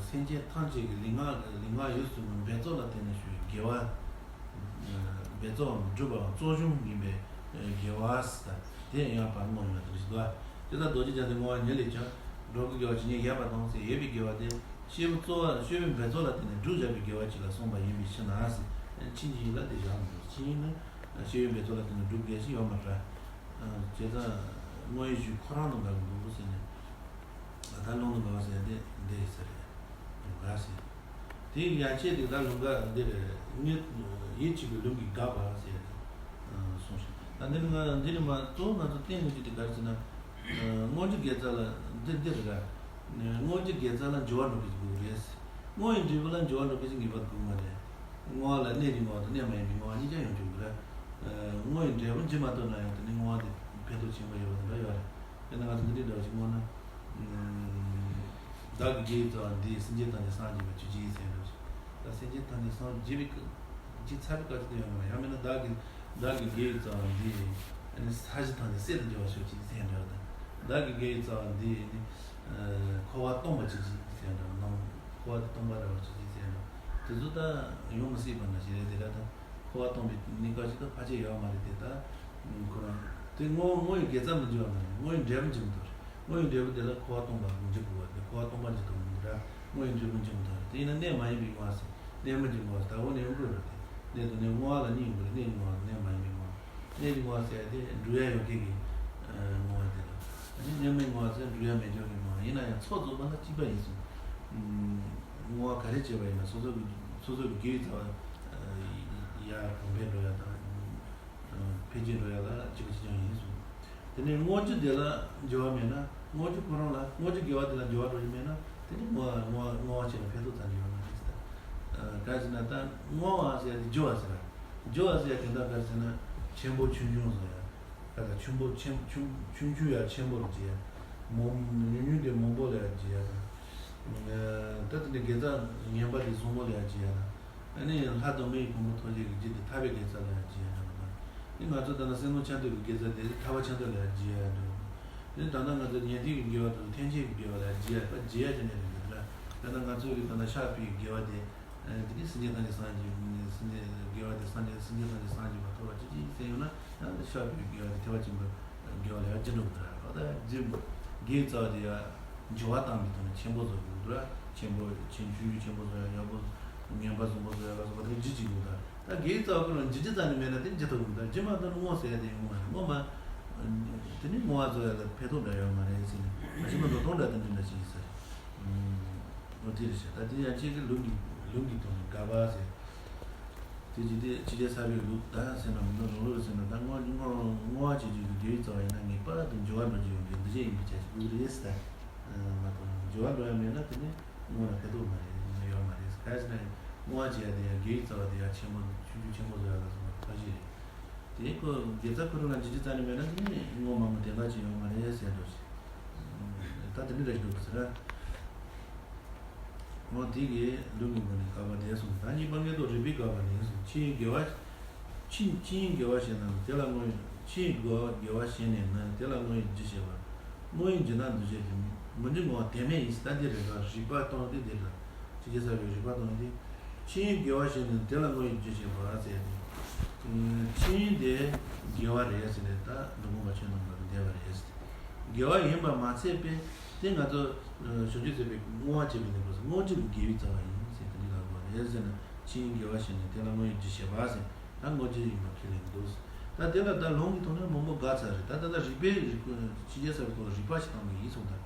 སེམས་ཅན་ཐམས་ཅད་ཀྱི་ལུས་ངག་ལུས་ངག་ཡིད་གསུམ་གྱི་འབད་རྩོལ་ལ་བརྟེན་ནས་བྱུང་བའི་དགེ་བ། འབད་རྩོལ་བའམ་སྒྲུབ་པའམ་རྩོལ་བྱུང་ཡིན་པའི་དགེ་བ་ཟེར། དེ་ཡང་བར་སྨོན་ཡོད་པ་དེ་ཞིག་འདུག་ཨ། དེ་ལྟར་རྡོ་རྗེ་རྒྱལ་མཚན་བསྔོ་བ་ཉིད་ལས་ཀྱང་འགྲོ་ཀུན་དགེ་བ་ཇི་སྙེད་ཡོད་པ་དང་ཟེར་ཡོད་པའི་དགེ་བ་དེ་སྐྱེས་བུ་རྩོལ་བ་སྐྱེས་བུའི་འབད་རྩོལ་ལ་བརྟེན་ནས་སྒྲུབ་བྱ་བའི་དགེ་བ་གཅིག་ལ་གསུངས་པ་ཡིན་པའི་ཕྱིར་ན་ཟེར། ཕྱིན་ཅི་ཡིན་ལ་དེ་བཞག་མི་འདུག་ཕྱིན་ཡིན་ན་སྐྱེས་བུའི་འབད་རྩོལ་ལ་བརྟེན་ནས་སྒྲུབ་དགོས་ཞིག་ཡོད་མ་རེད། བྱས་ཙང་བསྔོ་བའི་གཞུང་ཁོ་རང་དང་འགལ་གྱི་འདུག་ཟེར་ནས། ད་ལུང་དང་འགལ་བ་ཟེར་ཡ་དེ་འདི་ཡིན་ས་རེད། འགལ་ཟེར། དེའི་ཡན་ཆད་དེ་ད་ལུང་འགལ་འདི་རེད། ངས་ཡིད་ཆེས་པའི་ལུང་གིས་དགག་པ་ཟེར་ཡ་དེ་གསུངས་ཤིང་། ད་འདི་ནི་ང་འདི་ནི་མ་གཙོ་བོ་ང་ཚོ་བསྟན་དགོས་རྒྱུ་དེ་ག་རེ་ཟེར་ན། བསྔོ་རྒྱུའི་དགེ་རྩ་ལ་འདི་འདི་རེད་ར། བསྔོ་རྒྱུའི་དགེ་རྩ་ལ་འགྱུར་བ་འགྲོ་གི་དགོས་རེད། བསྔོ་བའི་འབྲས་བུ་ལ་འགྱུར་བ་འགྲོ་གི་ངེས་པར་དགོས་མ་རེད། བསྔོ་བ་ལ་གནས་ཀྱི་བསྔོ་བ་དང་གནས་མ་ཡིན་པའི་བསྔོ་བ་གཉིས་ཀ་ཡོང་རྒྱུ་རེད། བསྔོ་བའི་འབྲས་བུ་འབྱིན་མ་ཐུབ་ན་ཡང་དེ་ནི་བསྔོ་བ་དེ་ཕན་ཐོགས་ཆེན་པོ་ཡོད་པ་དེ་འདྲ་ཡོད་རེད། དཔེར་ན་ང་ཚོ་འདི་འདྲའི་འདྲ་བ་ཞིག་བསྔོ་ན། བདག་གི་དགེ་བའི་རྩ་བ་འདིས་སེམས་ཅན་ཐམས་ཅད་སངས་རྒྱས་པར་གྱུར་ཅིག་ཟེར་འདྲ་བ་ཞིག་ད་སེམས་ཅན་ཐམས་ཅད་སངས་རྒྱས་པའི་སྐབས་ཀྱི་ཚར་བའི་བཀའ་ཆོས་དེ་ཡང་མ་ཡང་མིན་ན་བདག་གི་བདག་གི་དགེ་བའི་རྩ་བ་འདིས་ཨ་ནི་ས་གཞི་ཐམས་ཅད་གསེར་དུ་འགྱུར་བར་ཤོག་ཅིག་ཟེར་འདྲ་བ་དང་། བདག་གི་དགེ་བའི་རྩ་བ་འདིས་ཨ་ནི་འཁོར་བ་སྟོངས་པར་གྱུར་ཅིག་ཟེར་འདྲ་བ་དང་། འཁོར་བ་དེ་སྟོངས་པ་འདྲ་བར་གྱུར་ཅིག་ཟེར་འདྲ་བ་དེ་ཚོ་ད་ཡོང་མི་སྲིད་པ་ན་ཞེས་རེད། དེ་ག་ད་འཁོར་བ་སྟོངས་པའི་གནས་སྐབས་ཤིག་ད་ཕལ་ཆེར་ཡོད་མ་རེད་དེ་ད། ཁོ་རང་དེ་བསྔོ་བསྔོ་བའི་དགེ་རྩ་མི་འགྱུར་བ་མ་རེད། བསྔོ་བའི་འབྲས་བུ་འབྱིན་མི་ཐུབ་རེད། བསྔོ་བའི་འབྲས་བུ་དེ་ལ་འཁོར་བ་སྟོངས་པ་འཇུག་དགོས་པ་དེ་འཁོར་བ་སྟོངས་པ་འཇུག་ཐུབ་མི་འདུག་ར། བསྔོ་བའི་འབྲས་བུ་འབྱིན་མི་ཐུབ་རེད། དེ་ཡིན་ན་གནས་མ་ཡིན་པའི་བསྔོ་བ་ཟེར། གནས་མ་ཡིན་པའི་བསྔོ་བ་ཟེར། ད་འོ་ནས་ཡོང་དགོས་རེད་དེ། གནས་དང་གནས་བསྔོ་བ་ལ་གཉིས་ཡོང་གི་རེད། གནས་ཀྱི་བསྔོ་བ་དང་གནས་མ་ཡིན་པའི་བསྔོ་བ། གནས་ཀྱི་བསྔོ་བ་ཟེར་ཡ་དེ་འགྲུབ་ཡ་ཡོད་མཁན་གྱི་བསྔོ་བ་དེ་ལ། ཨ་ནི་གནས་མའི་བསྔོ་བ་ཟེར་འགྲུབ་ཡ་མེད་ཀྱང་གི་བསྔོ་བ་ཡིན་ན་ཡང་ཚོགས་རྫོགས་པ་ལ་གཅིག་པ་ཡིན་གསུངས། བསྔོ་བ་ག་རེ་བྱས་པ་ཡིན་ན་སོ་སོ་གི་སོ་སོ་གི་དགེ་བའི་རྩ་བ་ཡར་གོང་འཕེལ་འགྲོ་ཡ་དང་། འཕེལ་རྒྱས་འགྲོ་ཡ་ལ་གཅིག་པ་གཅིག་རྐྱང་ཡིན་གསུངས། དེ་ནས་བསྔོ་རྒྱུ་དེ་ལ་འགྱུར་བ་མེད་ན། བསྔོ་རྒྱུ་ཁོ་རང་ལ་བསྔོ་རྒྱུ་དགེ་བ་དེ་ལ་འགྱུར་བ་འགྲོ་རྒྱུ་མེད་ན་དེ་ནི་བསྔོ་བ་བསྔོ་བ་བསྔོ་བ་བྱས་ན་ཕན་ཐོགས་ཙམ་ཞིག་ཡོད་མ་རེད་ཟེར། ག་རེ་ཟེར་ན་ད་བསྔོ་བ་ཟེར་ཡ་དེ་རྒྱུ་བ་ཟེར་ར། རྒྱུ་བ་ཟེར་ཡ་དེ་འདྲ་ག་རེ་ཟེར་ན་ཆེན་པོ་ཆུང་ཆུང་ཟེར་ཡ། ད་ལྟ་ཆུང་པོ་ཆེན་ཆུང་ཆུང་ཆུང་ཡ་ཆེན་པོ་རུ་བརྗེ་ཡ། མོ་ཉུང་ཉུང་དེ་མང་པོ་ལ་ཡ་བརྗེ་ཡ་དང་། ད་དེ་ནས་དགེ་རྩ་ངན་པ་དེ་བཟང་པོ་ལ་ཡ་བརྗེ་ཡ་དང་། ཨ་ནི་ལྷ་དང་མི་ཡི་ཕུང་པོ་ཐོབ་བྱེད་ཀྱི་རྒྱུ་དེ་ཐར་པའི་དགེ་རྩ་ལ་ཡ་བརྗེ་ཡ་དང་། ཨ་ནི་ང་ཚོ་ད་ལྟ་སེམས་ལུས་ཆ་འདོད་ཀྱི་དགེ་རྩ་དེ་ཐར་པ་ཆ་འདོད་ལ་ཡ་བརྗེ་ཡ་དང་། ཨ་ནི་ད་ལྟ་ང་ཚོ་ཉན་ཐོས་ཀྱི་དགེ་བ་དང་ཐེག་ཆེན་གྱི་དགེ་བ་ལ་ཡ་བརྗེ་ཡ་ད་བརྗེ་ཡ་དེ་ནས་རེད་འདུག་ད་ལྟ་ང་ཚོ་གི་ད་ལྟ་བཤགས་པའི་དགེ་བ་དེ། དེ་ནས་སེམས་ཅན་ཐམས་ཅད་སངས་རྒྱས། སེམས་ཅན་དགེ་བ་དེ་སངས་རྒྱས། སེམས་ཅན་ཐམས་ཅད་སངས་རྒྱས་པ་ཐོབ་པར་གྱུར་ཅིག་ཟེར་ཡོང་ན་ཡང་བཤགས་པའི་དགེ་བ་དེ་ཐེག་པ་ཆེན་པོའི་དགེ་བ་ལ་ཡང་ཅི་འགྲོ་གི་ར། ད་རྗེ་དགེ་རྩ་བ་དེ་ཡང་འགྱུར་བ་བཏང་བའི་ཐོག་ནས་ཆེན་པོ་བཟོ་དགོས་འདུག་ར། ཆེན་པོ་ཆེན་ཆུང་ཆུང་ཆེན་པོ་བཟོ་ཡ། ཡག་པོ་ངན་པ་བཟང་པོ་བཟོ་ཡ་ལ་སོགས་པ་དེ་འཇུ་ཅིག་དགོས་ད། ད་དགེ་རྩ་བ་ཁོ་ན་འཇུ་རྒྱུ་རྩ་ནས་མེད་ན་དེ་འཇུ་ཐུབ་མི་འདུག་འཇུ་མ་ཐུབ་ན་བསྔོ་ཟེར་ཡ་དེ་ཡོང་མ་རེད། བསྔོ་མ་དེ་ནི་བསྔོ་བ་བཟོ་ཡ་ལ་ཕན་ཐོགས་འདྲ་ཡོད་མ་རེད་ཟེར་ནས་ང་ཚོ་མ་འགྲོ་གཏོང་འདྲ་དེ་འདྲ་འདྲ་ཞིག་ཡིན་ས་རེད། འོ་དེ་རེད་ཤག་ད་དེ་ཡང་ཁྱེད་ཀྱི་ལུང་གི་ལུང་གི་ཐོག་ནས་དགག་པ་ཟེར། དེ་ཅི་སྟེ་ཕྱི་རྒྱལ་ཚ་བའི་ལུགས་ད་ཟེར་ན་མི་འདུག་ལུང་ལུགས་ཟེར་ན་ད་བསྔོ་བསྔོ་བསྔོ་བ་བྱེད་རྒྱུ་གི་དགེ་བའི་རྩ་བ་ཡིན་ན་ངེས་པར་དུ་འགྱུར་བ་འགྲོ་རྒྱུ་ཡོད་པའི་འདུ་བྱེད་ཡིན་པའི་ཆ་ཞིག་དགོས་ཀྱི་རེད་ཟེར། མ་གཏོགས་འགྱུར་བ་འགྲོ་ཡ་མེད་ན་དེ་ནི་བསྔོ་ན་ཕན་ཐོགས་མ་རེད། ཡོད་མ་རེད། ག་ཟེར་ན་བསྔོ་བ་བྱེད་ཡ་དེ་ཡང་དགེ་བའི་རྩ་བ་དེ་ཡང་ཆེན་པོ་ཆུང་ཆུང་ཆེན་པོ་བཟོ་ཡ་ལ་སོགས་པ་ཁ་ཤས་རེད། དེ་ཁོ་དགེ་རྩ་ཁོ་རང་ལ་འཇིགས་སྐྲག་རྩ་ནས་མེད་ན་དེ་ནི་སྔོན་མ་མོ་དེ་འདྲ་ཅིག་ཡོང་མ་རེད་ཟེར་འགྲོ་ཞིག་ད་དེ་འདྲ་རེད་འདུག་ཟེར། འོ་དེ་གི་ལུགས་ཀྱི་སྒོ་ནས་བཀག་པ་དེ་གསུངས། ད་གཉིས་པ་དངོས་ཐོག་རིགས་པས་བཀག་པ་ནི་གསུངས། ཕྱིའི་དགེ་བ། ཕྱིའི་ཕྱིའི་དགེ་བ་བྱས་ན་དེ་ལ་བསྔོ་བའི། ཕྱིའི་དགེ་བ་དགེ་བ་བྱས་ནས་ནི་དེ་ལ་བསྔོ་བའི་རྒྱུ་བྱེད་པ། བསྔོ་བའི་རྒྱུ་དང་འདུ་བྱེད་དེ། མི་འཇུག་བསྔོ་བ་དེ་མེད་ཡིན། ད་འདི་རེད་ལ་རིགས་པ་སྟོན་ཏེ་འདི་ལ་ཕྱི་རྒྱལ་ས་བའི་རིགས་པ་སྟོན་ཏེ། ཕྱིའི་དགེ་བ་བྱས་ནས་དེ་ལ་བསྔོ་བའི་རྒྱུ་བྱེད་པ་ཟེར་ཏེ། ཕྱིའི་དེ་དགེ་བ་རེད་ཟེར་ནས་ད་འབྲི་གུང་པ་ཆོས་རྣམས་ལ་བསྡད་པ་རེད་ཟེར། དགེ་བ་ཡིན་པ་མ་ཚད་པས་དེ་ང་ཚོ་ཨ་བྱང་ཆུབ་སེམས་དཔའི་བསྔོ་བ་བྱེད་པའི་གནས་སྐབས་སུ་བསྔོ་རྒྱུ་གི་དགེ་བའི་རྩ་བ་ཡིན་ཟེར་དེ་འདྲའི་ལབ་དགོས་རེད་ཟེར་ན། ཕྱིའི་དགེ་བ་བྱས་ནས་དེ་ལ་བསྔོ་བའི་རྒྱུ་བྱེད་པ་ཟེར། ད་བསྔོ་རྒྱུ་ཡིན་པ་ཁས་ལེན་འདུག་ད་དེ་ལ་ད་ལུང་གི་ཐོག་ནས་མང་པོ་དགག་ཚར་རེད། ད་ད་ལྟ་རིགས་པའི་རིགས་ཕྱི་རྒྱལ་ས་བའི་ཐོག་རིགས་པ་ཞིག་བཏང་གི་ཡིན་གསུངས། ད་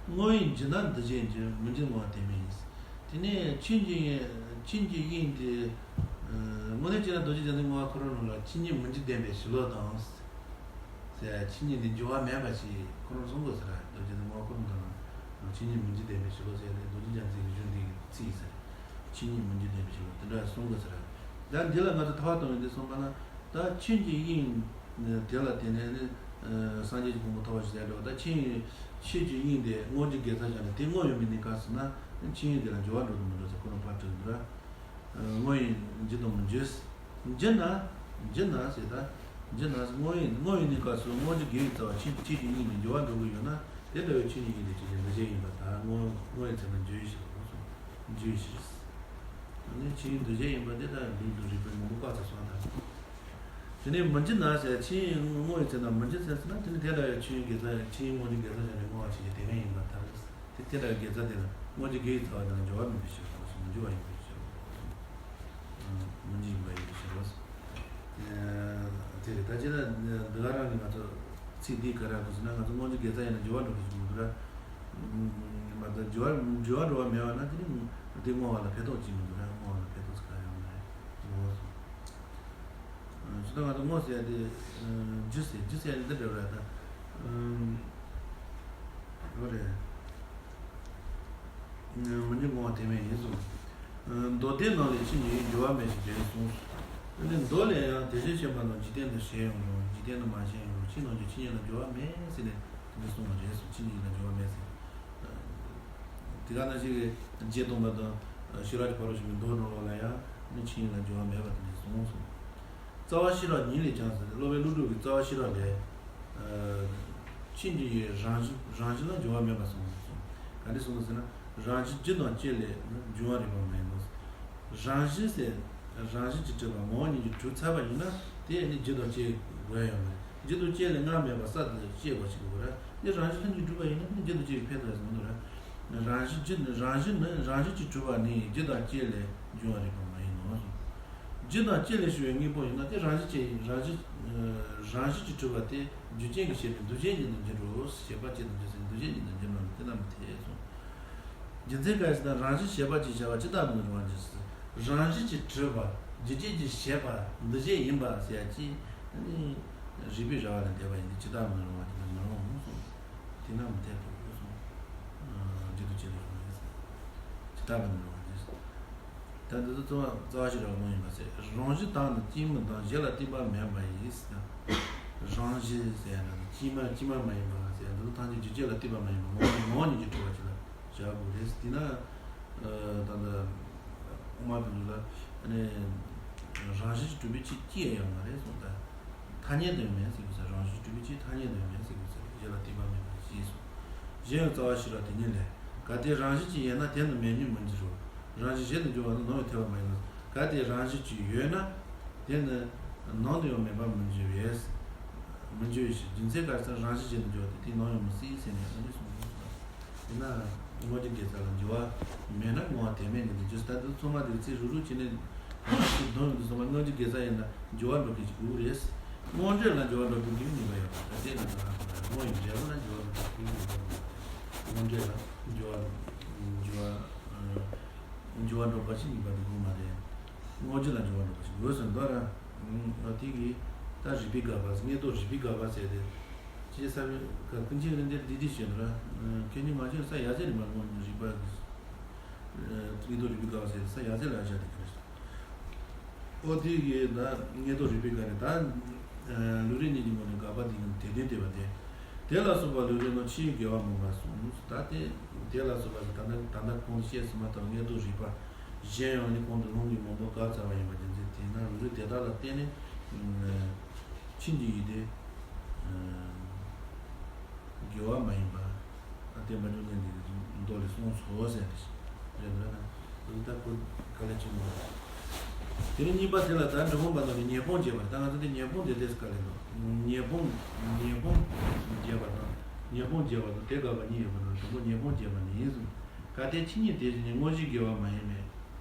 བསྔོ་བའི་རྒྱུ་དང་འདུ་བྱེད་རྒྱུ། མི་འཇུག་བསྔོ་བ་དེ་མེད་ཡིན། དེ་ནས་ཆོས་ཀྱི་ཆོས་ཀྱི་དབྱིངས་དེ། དངོས་གནས་བྱས་ན་རྡོ་རྗེ་འཆང་ཆེན་བསྔོ་བ་ཁོ་རང་ནང་ལ་ཆོས་ཉིད་མི་འཇུག་བདེན་པའི་ཞི་ལྷོད་དང་། ཟེར་ཆོས་ཉིད་འདི་འགྱུར་བ་མེད་པ་ཞིག་ཁོ་རང་གསུང་དགོས་ཟེར། རྡོ་རྗེ་འཆང་ཆེན་བསྔོ་བ་ཁོ་རང་ནང་ལ་ཆོས་ཉིད་མི་འཇུག་བདེན་པའི་ཞི་ལྷོད་ཟེར་ཏེ་རྡོ་རྗེ་འཆང་ཆེན་གྱི་གཞུང་འདི་གི་ཚིག་ཟེར། ཆོས་ཉིད་མི་འཇུག་བདེན་པའི་ཞི་ལྷོད་དེ་འདྲ་གསུང་དགོས་ཟེར། ད་འདི་ལ་ང་ཚོ་ཐར་པ་དོན་ཡོད་དེ་གསུངས་པ་ན། ད་ཆོས་ཀྱི་དབྱིངས་དེ་ལ་བརྟེན་ནས་ནི་སངས་རྒྱས་ཀྱི་གོ་འཕང་ཐོབ་པ་ཞིག་བྱས་འགྲོ། ད་ཆོས་ཆོས་ཀྱི་དབྱིངས་དེ་བསྔོ་རྒྱུ་དགེ་རྩ་བཞག་ནས་དེ་བསྔོ་ཡོང་བའི་གནས་སྐབས་སུ་ན་ཆོས་དབྱིངས་དེ་ལ་འགྱུར་བ་འགྲོ་དང་མི་འགྲོ་ཟེར་ཁོ་རང་ཕར་དྲིས་འདུག་ར། བསྔོ་བའི་རྒྱུ་དང་མི་འཇུག་འཇུག་ན། འཇུག་ན་ཟེར་ད། འཇུག་ན་ཟེར་བསྔོ་བའི་བསྔོ་བའི་གནས་སྐབས་སུ་བསྔོ་རྒྱུ་དགེ་བའི་རྩ་བ་ཆོས་ཆོས་ཀྱི་དབྱིངས་ནས་འགྱུར་བ་འགྲོ་གི་ཡོད་ན་དེ་ལྟ་བུའི་ཆོས་ཉིད་ཀྱི་ལས་ཀྱི་འདུ་བྱེད་ཡིན་པར་ཐལ། བསྔོ་བསྔོ་བའི་ཚེ་ན་འཇུག་ཡེ་ཞིག་ལ་སོགས་སུ་འཇུག་ཡེ་ཞིག་ཨ་ནི་ཆོས་ཉིད་འདུ་བྱེད་ཡིན་པ་དེ་ལྟར་ལུགས་དང་རིགས་པས་མང་པོ་བཀག་ཚར་སོང་ད། དེ་ནས་མི་འཇུག་ན་ཟེར་ཆོས་ཉིད་བསྔོ་བའི་ཚེ་ན་མི་འཇུག་ཟེར་ཟེར་ན་དེ་ནི་དེ་ལྟ་བུའི་ཆོས་ཉིད་དགེ་རྩ་ཆོས་ཉིད་བསྔོ་རྒྱུ་དགེ་རྩ་བཞག་ནས་བསྔོ་བ་བྱེད་རྒྱུ་དེ་མེད་ཡིན་པར་ཐལ། དེ་དེ་ལྟར་དགེ་རྩ་དེ་ལ་བསྔོ་རྒྱུ་དགེ་བའི་རྩ་བ་དེ་ལ་འགྱུར་བ་མེད་པའི་ཕྱིར་རོ། མི་འགྱུར་བ་ཡིན་པའི་ཕྱིར་རོ། མི་འཇིག་པ་ཡིན་པའི་ཕྱིར་རོ། དེ་རེད། ད་ཅི་ན་འདི་ག་རང་གི་ང་ཚོ་ཚིག་འདི་ག་རང་དུ་ཟེར་ན་ང་ཚོ་བསྔོ་རྒྱུ་དགེ་རྩ་ཡིན་ན་འགྱུར་བ་འགྲོ་གི་ཞིག་མི་འདུག་ར། མ་གཏོགས་འགྱུར་བ་འགྱུར་བ་འགྲོ་བ་མེད་པ་ན་དེ་ནི་དེ་བསྔོ་བ་ལ་ཕན་ཐོགས་ཅིག་མི་འདུག་ར། བསྔོ་བ་ལ་ཕན་ཐོགས་ཅིག་ག་ཡང་མ་རེད། ཇི་ལྟར་ང་ཚོ་བསྔོ་ཟེར་ཡ་དེ། རྒྱུ་ཟེར་རྒྱུ་ཟེར་ཡ་དེ་འདི་འདྲ་བ་ད། ཨོ་རེད། མི་འཇུག་བསྔོ་བ་དེ་མེད་ཡིན་གསུངས། མདོ་སྡེ་ནང་ལས་ཆོས་ཉིད་འགྱུར་བ་མེད་ཞེས་བརྗོད་གསུངས། ཨ་ནི་མདོ་ལས་ཡང་དེ་བཞིན་གཤེགས་པ་རྣམས་འཇིག་རྟེན་དུ་བྱོན་ཡང་རུང་འཇིག་རྟེན་དུ་མ་བྱོན་ཡང་རུང་ཆོས་རྣམས་ཀྱི་ཆོས་ཉིད་ལ་འགྱུར་བ་མེད་ཟེར་ནས་དེ་འདྲ་གསུངས་པ་རེད་གསུངས། ཆོས་ཉིད་ལ་འགྱུར་བ་མེད་ཟེར། དེ་ག་ནང་བཞིན་གྱི་རྗེ་སྟོན་པ་དང་ཤེས་རབ་ཀྱི་ཕ་རོལ་ཕྱིན་པའི་མདོ་ནང་ལོགས་ལ་ཡང་ནི་ཆོས་ཉིད་ལ་འགྱུར་བ་མེད་པ་དེ་འདྲ་གསུངས་སོ། རྩ་བ་ཤེས་རབ་ཉིད་ལས་ཀྱང་ཟེར་ཏེ་སློབ་དཔོན་ཀླུ་སྒྲུབ་ཀྱི་རྩ་བ་ཤེས་རབ་ལས། ཆོས་ཉིད་ཀྱི་རང་བཞིན་རང་བཞིན་ལ་འགྱུར་བ་མེད་པར་གསུངས་སོ། ག་འདྲ་གསུངས་ཟེར་ན། རང་བཞིན་རྒྱུ་དང་བཅས་ལས་ནི་འབྱུང་བ་རིགས་པ་མ་ཡིན་ནོ། རང་བཞིན་ཟེར། རང་བཞིན་གྱིས་གྲུབ་པ་ངོ་བོ་ཉིད་ཀྱིས་གྲུབ་ཚར་བ་ཡིན་ན་དེ་ནི་རྒྱུ་དང་བཅས་དགོས་ཡ་ཡོད་མ་རེད། རྒྱུ་དང་བཅས་ལས་སྔར་མེད་པ་གསར་དུ་སྐྱེ་དགོས་ཞིག་དགོས་ར། དེ་རང་བཞིན་ལྷུན་གྱིས་གྲུབ་པ་ཡིན་ན་དེ་ནི་རྒྱུ་དང་བཅས་ཀྱི་ཕན་ཐོགས་ཡ་ཟེར་མི་འདུག་ར། རང་བཞིན་རྒྱུ་རང་བཞིན་ནི་རང་བཞིན་གྱིས་གྲུབ་པ་ནི་རྒྱུ་དང་བཅས་ལས་འབྱུང་བ་རིགས་པ་མ་ཡིན་ནོ། རྒྱུ་དང་བཅས་ལས་བྱུང་བའི་དངོས་པོ་ཡིན་ན་དེ་རང་བཞིན་གྱིས་རང་བཞིན་རང་བཞིན་གྱིས་གྲུབ་པ་དེ་རྒྱུ་རྐྱེན་གྱིས་བྱས་པའི་འདུ་བྱེད་ཉིད་དུ་འགྱུར་རོ། བྱས་པ་ཅན་དུ་འགྱུར་ཟེར་འདུ་བྱེད་ཉིད་དུ་འགྱུར་ན་དེ་ལ་མི་འཐད་གསུངས། རྒྱུ་མཚན་གང་ཡིན་ཟེར་ན་རང་བཞིན་བྱས་པ་ཅིག་བྱ་བ་ཇི་ལྟ་བུ་ནི་རུང་བར་འགྱུར་ཟེར། རང་བཞིན་གྱིས་གྲུབ་པ་རྒྱུ་རྐྱེན་གྱིས་བྱས་པ་འདུ་བྱེད་ཡིན་པ་ཟེར་ཡ་ཅིག་ནི་རིགས་པའི་ར་བ་ལས་འདས་པ་ཡིན་ཏེ་ཇི་ལྟ་བུ་ནི་རུང་བར་འགྱུར་ན་མི་རུང་གསུངས། དེ་ན་མི་འཐད་དོ་གསུངས། རྒྱུ་དང་བཅས་ལས་རུང་བ་ཡིན་ཟེར། ཇི་ལྟ་བུ་ནི་རུང་བར་འགྱུར་ཟེར། ད་འདི་ཚོ་རྩ་བ་རྩ་བ་ཤེས་རབ་ལུང་ཡིན་པ་ཟེར། རང་བཞིན་དག་ནི་སྐྱེས་མིན་དང་གཞན་ལ་ལྟོས་པ་མེད་པ་ཡིས་ཟེར། རང་བཞིན་ཟེར་ཡ་ན་སྐྱེས་མ་སྐྱེས་མ་མ་ཡིན་པ་ཟེར་ཡ་འདི་ཚོ་ཐམས་ཅད་རྒྱུ་རྐྱེན་ལ་ལྟོས་པ་མ་ཡིན་པ་ངོ་བོ་ངོ་བོ་ཉིད་ཀྱིས་གྲུབ་པ་ཅིག་ལ་བཞག་དགོས་རེད། དེས་ན་ད་ལྟ་དབུ་མ་པའི་ལུགས་ལ་ནི་རང་བཞིན་གྱིས་གྲུབ་པའི་ཆོས་སྐྱེ་ཡ་ཡོད་མ་རེད་གསུངས། ད་ཐ་སྙད་དུ་མེད་ཟེར་དགོས་ས། རང་བཞིན་གྱིས་གྲུབ་པའི་ཆོས་ཐ་སྙད་དུ་མེད་ཟེར་དགོས་ས། གཞན་ལ་ལྟོས་པ་མེད་པ་ཞེས་སོ། གཞན་ཡང་རྩ་བ་ཤེས་རབ་དེ་ཉིད་ལས། གལ་ཏེ་རང་བཞིན་གྱིས་ཡོད་ན་དེ་ནི་མེད་ཉིད་མི་འགྱུར་རོ། རང་བཞིན་གཞན་དུ་འགྱུར་བ་ནི་ནམ་ཡང་འཐད་པ་མ་ཡིན་ནོ། གལ་ཏེ་རང་བཞིན་གྱིས་ཡོད་ན་དེ་ནི་ནམ་དུ་ཡང་མེད་པར་མི་འགྱུར་བས། མི་འགྱུར་བའི་ཕྱིར། རྒྱུ་མཚན་ག་རེ་ཟེར་ན་རང་བཞིན་གཞན་དུ་འགྱུར་བ་དེ་དེ་ནམ་ཡང་མི་སྲིད་ཟེར་ནས་ཨ་ནི་གསུངས་ཡོད། དེས་ན་བསྔོ་རྒྱུ་དགེ་རྩ་ལ་འགྱུར་བ་མེད་ན་བསྔོ་བ་དེ་མེད་ནི་འདི་རྒྱུ་ད་དུ་ཚང་མ་དེ་ཚིག་རུག་རུག་བྱས་ནས་ཚིག་འདོན་ཡོང་དུས་ཚང་མ་བསྔོ་རྒྱུ་དགེ་རྩ་ཡིན་ན་འགྱུར་བ་འགྲོ་མཁན་ཞིག་དགོས་རེད། དངོས་འབྲེལ་ལ་འགྱུར་བ་འགྲོ་མཁན་གྱི་ནུས་པ་ཡོད་པ་ད་དེ་ལ་ད་བསྔོ་བའི་འབྲས་བུ་ལ་འགྱུར་བ་འགྲོ་མཁན་གྱི་ནུས་པ་ཡོད་པ། དངོས་འབྲེལ་ལ་འགྱུར་བ་འགྱུར་བ་འགྱུར་བ་འགྲོ་བ་ཞིག་ནུས་པ་དེ་དགོས་མ་རེད། དངོས་རྒྱུ་ལ་འགྱུར་བ་འགྲོ་བ་ཞིག་དགོས་ཟེར་འདུག་ར། ཨ་དེ་གི་ད་རིགས་པས་དགག་པ་དངོས་ཐོག་རིགས་པས་དགག་པ་ཟེར་ཏེ། ཅེས་ས་བའི་ཀུན་མཁྱེན་རིན་ཆེན་འདི་འདྲ་བཤད་འདུག་ར། ཁྱེད་ཉིད་ང་ཚོས་ས་ཡ་རྩེ་རིག་མ་དངོས་རིགས་པ་གི་དངོས་ཐོག་རིགས་པའི་སྐབས་ཟེར་ས་ཡ་རྩེ་ལ་བཞག་དེ་ག་རེ། ཨོ་དེ་གི་ད་མངོན་རྟོགས་རིག་པའི་སྒང་ནས་ད་ལུས་རིགས་གཉིས་ཀྱི་ངོ་ནས་དགག་པ་དེ་གི་དེ་དོན་བསྟན་པ་སྟེ། དེ་ལ་སོགས་པ་ལུས་རིགས་རྣམས་ཕྱིའི་དགེ་བ་མིན་པར་གསུངས། ད་དེ་དེ་ལ་སོགས་པ་ད་ལྟ་ད་ལྟ་གོང་དུ་བཤད་ཟིན་པ་ལྟར་མངོན་རྟོགས་རིག་པ་གཞན་ཡང་ནི་གོང་དུ་ལུང་གིས་མང་པོ་བཀག་ཚར་བ་ཡིན་པ་རྒྱུ་མཚན་དེས་ན། ལུས་རིགས་དེ་དག་ལ་བརྟེན་ནས་ཕྱིན་ཅི་ཡིན་ཏེ། དགེ་བ་མ་ཡིན་པ། ཨ་བསྟན་པ་བཅོམ་ལྡན་འདས་ཀྱིས་མདོ་ལས་གསུངས་སོ་ཟེར་ནས་རེད་འདུག་ན། འདི་ལྟ་བུ་ག་ལ་ཅི་མོ། དེ་ནས་གཉིས་པ་དེ་ལ་ད་འབྲི་གུང་པ་རྣམས་ནས་ཉེས་སྤོང་བྱེད་པ། ད་ང་ཚོ་དེ་ཉེས་སྤོང་དེ་ལྟས་ག་ལས་འདུག་ཉེས་སྤོང་། ཉེས་སྤོང་བྱེད་པ་དང་ཉེས་སྤོང་བྱེད་པ་དང་དེ་དགག་པ་གཉིས་ཡོད་པ་དང་དང་པོ་ཉེས་སྤོང་བྱེད་པ་ནི་ཡིན་གསུངས། གལ་ཏེ་ཆོས་ཉིད་དེ་བཞིན་ཉིད་དངོས་གཞིའི་དགེ་བ་མ་ཡིན་མིན།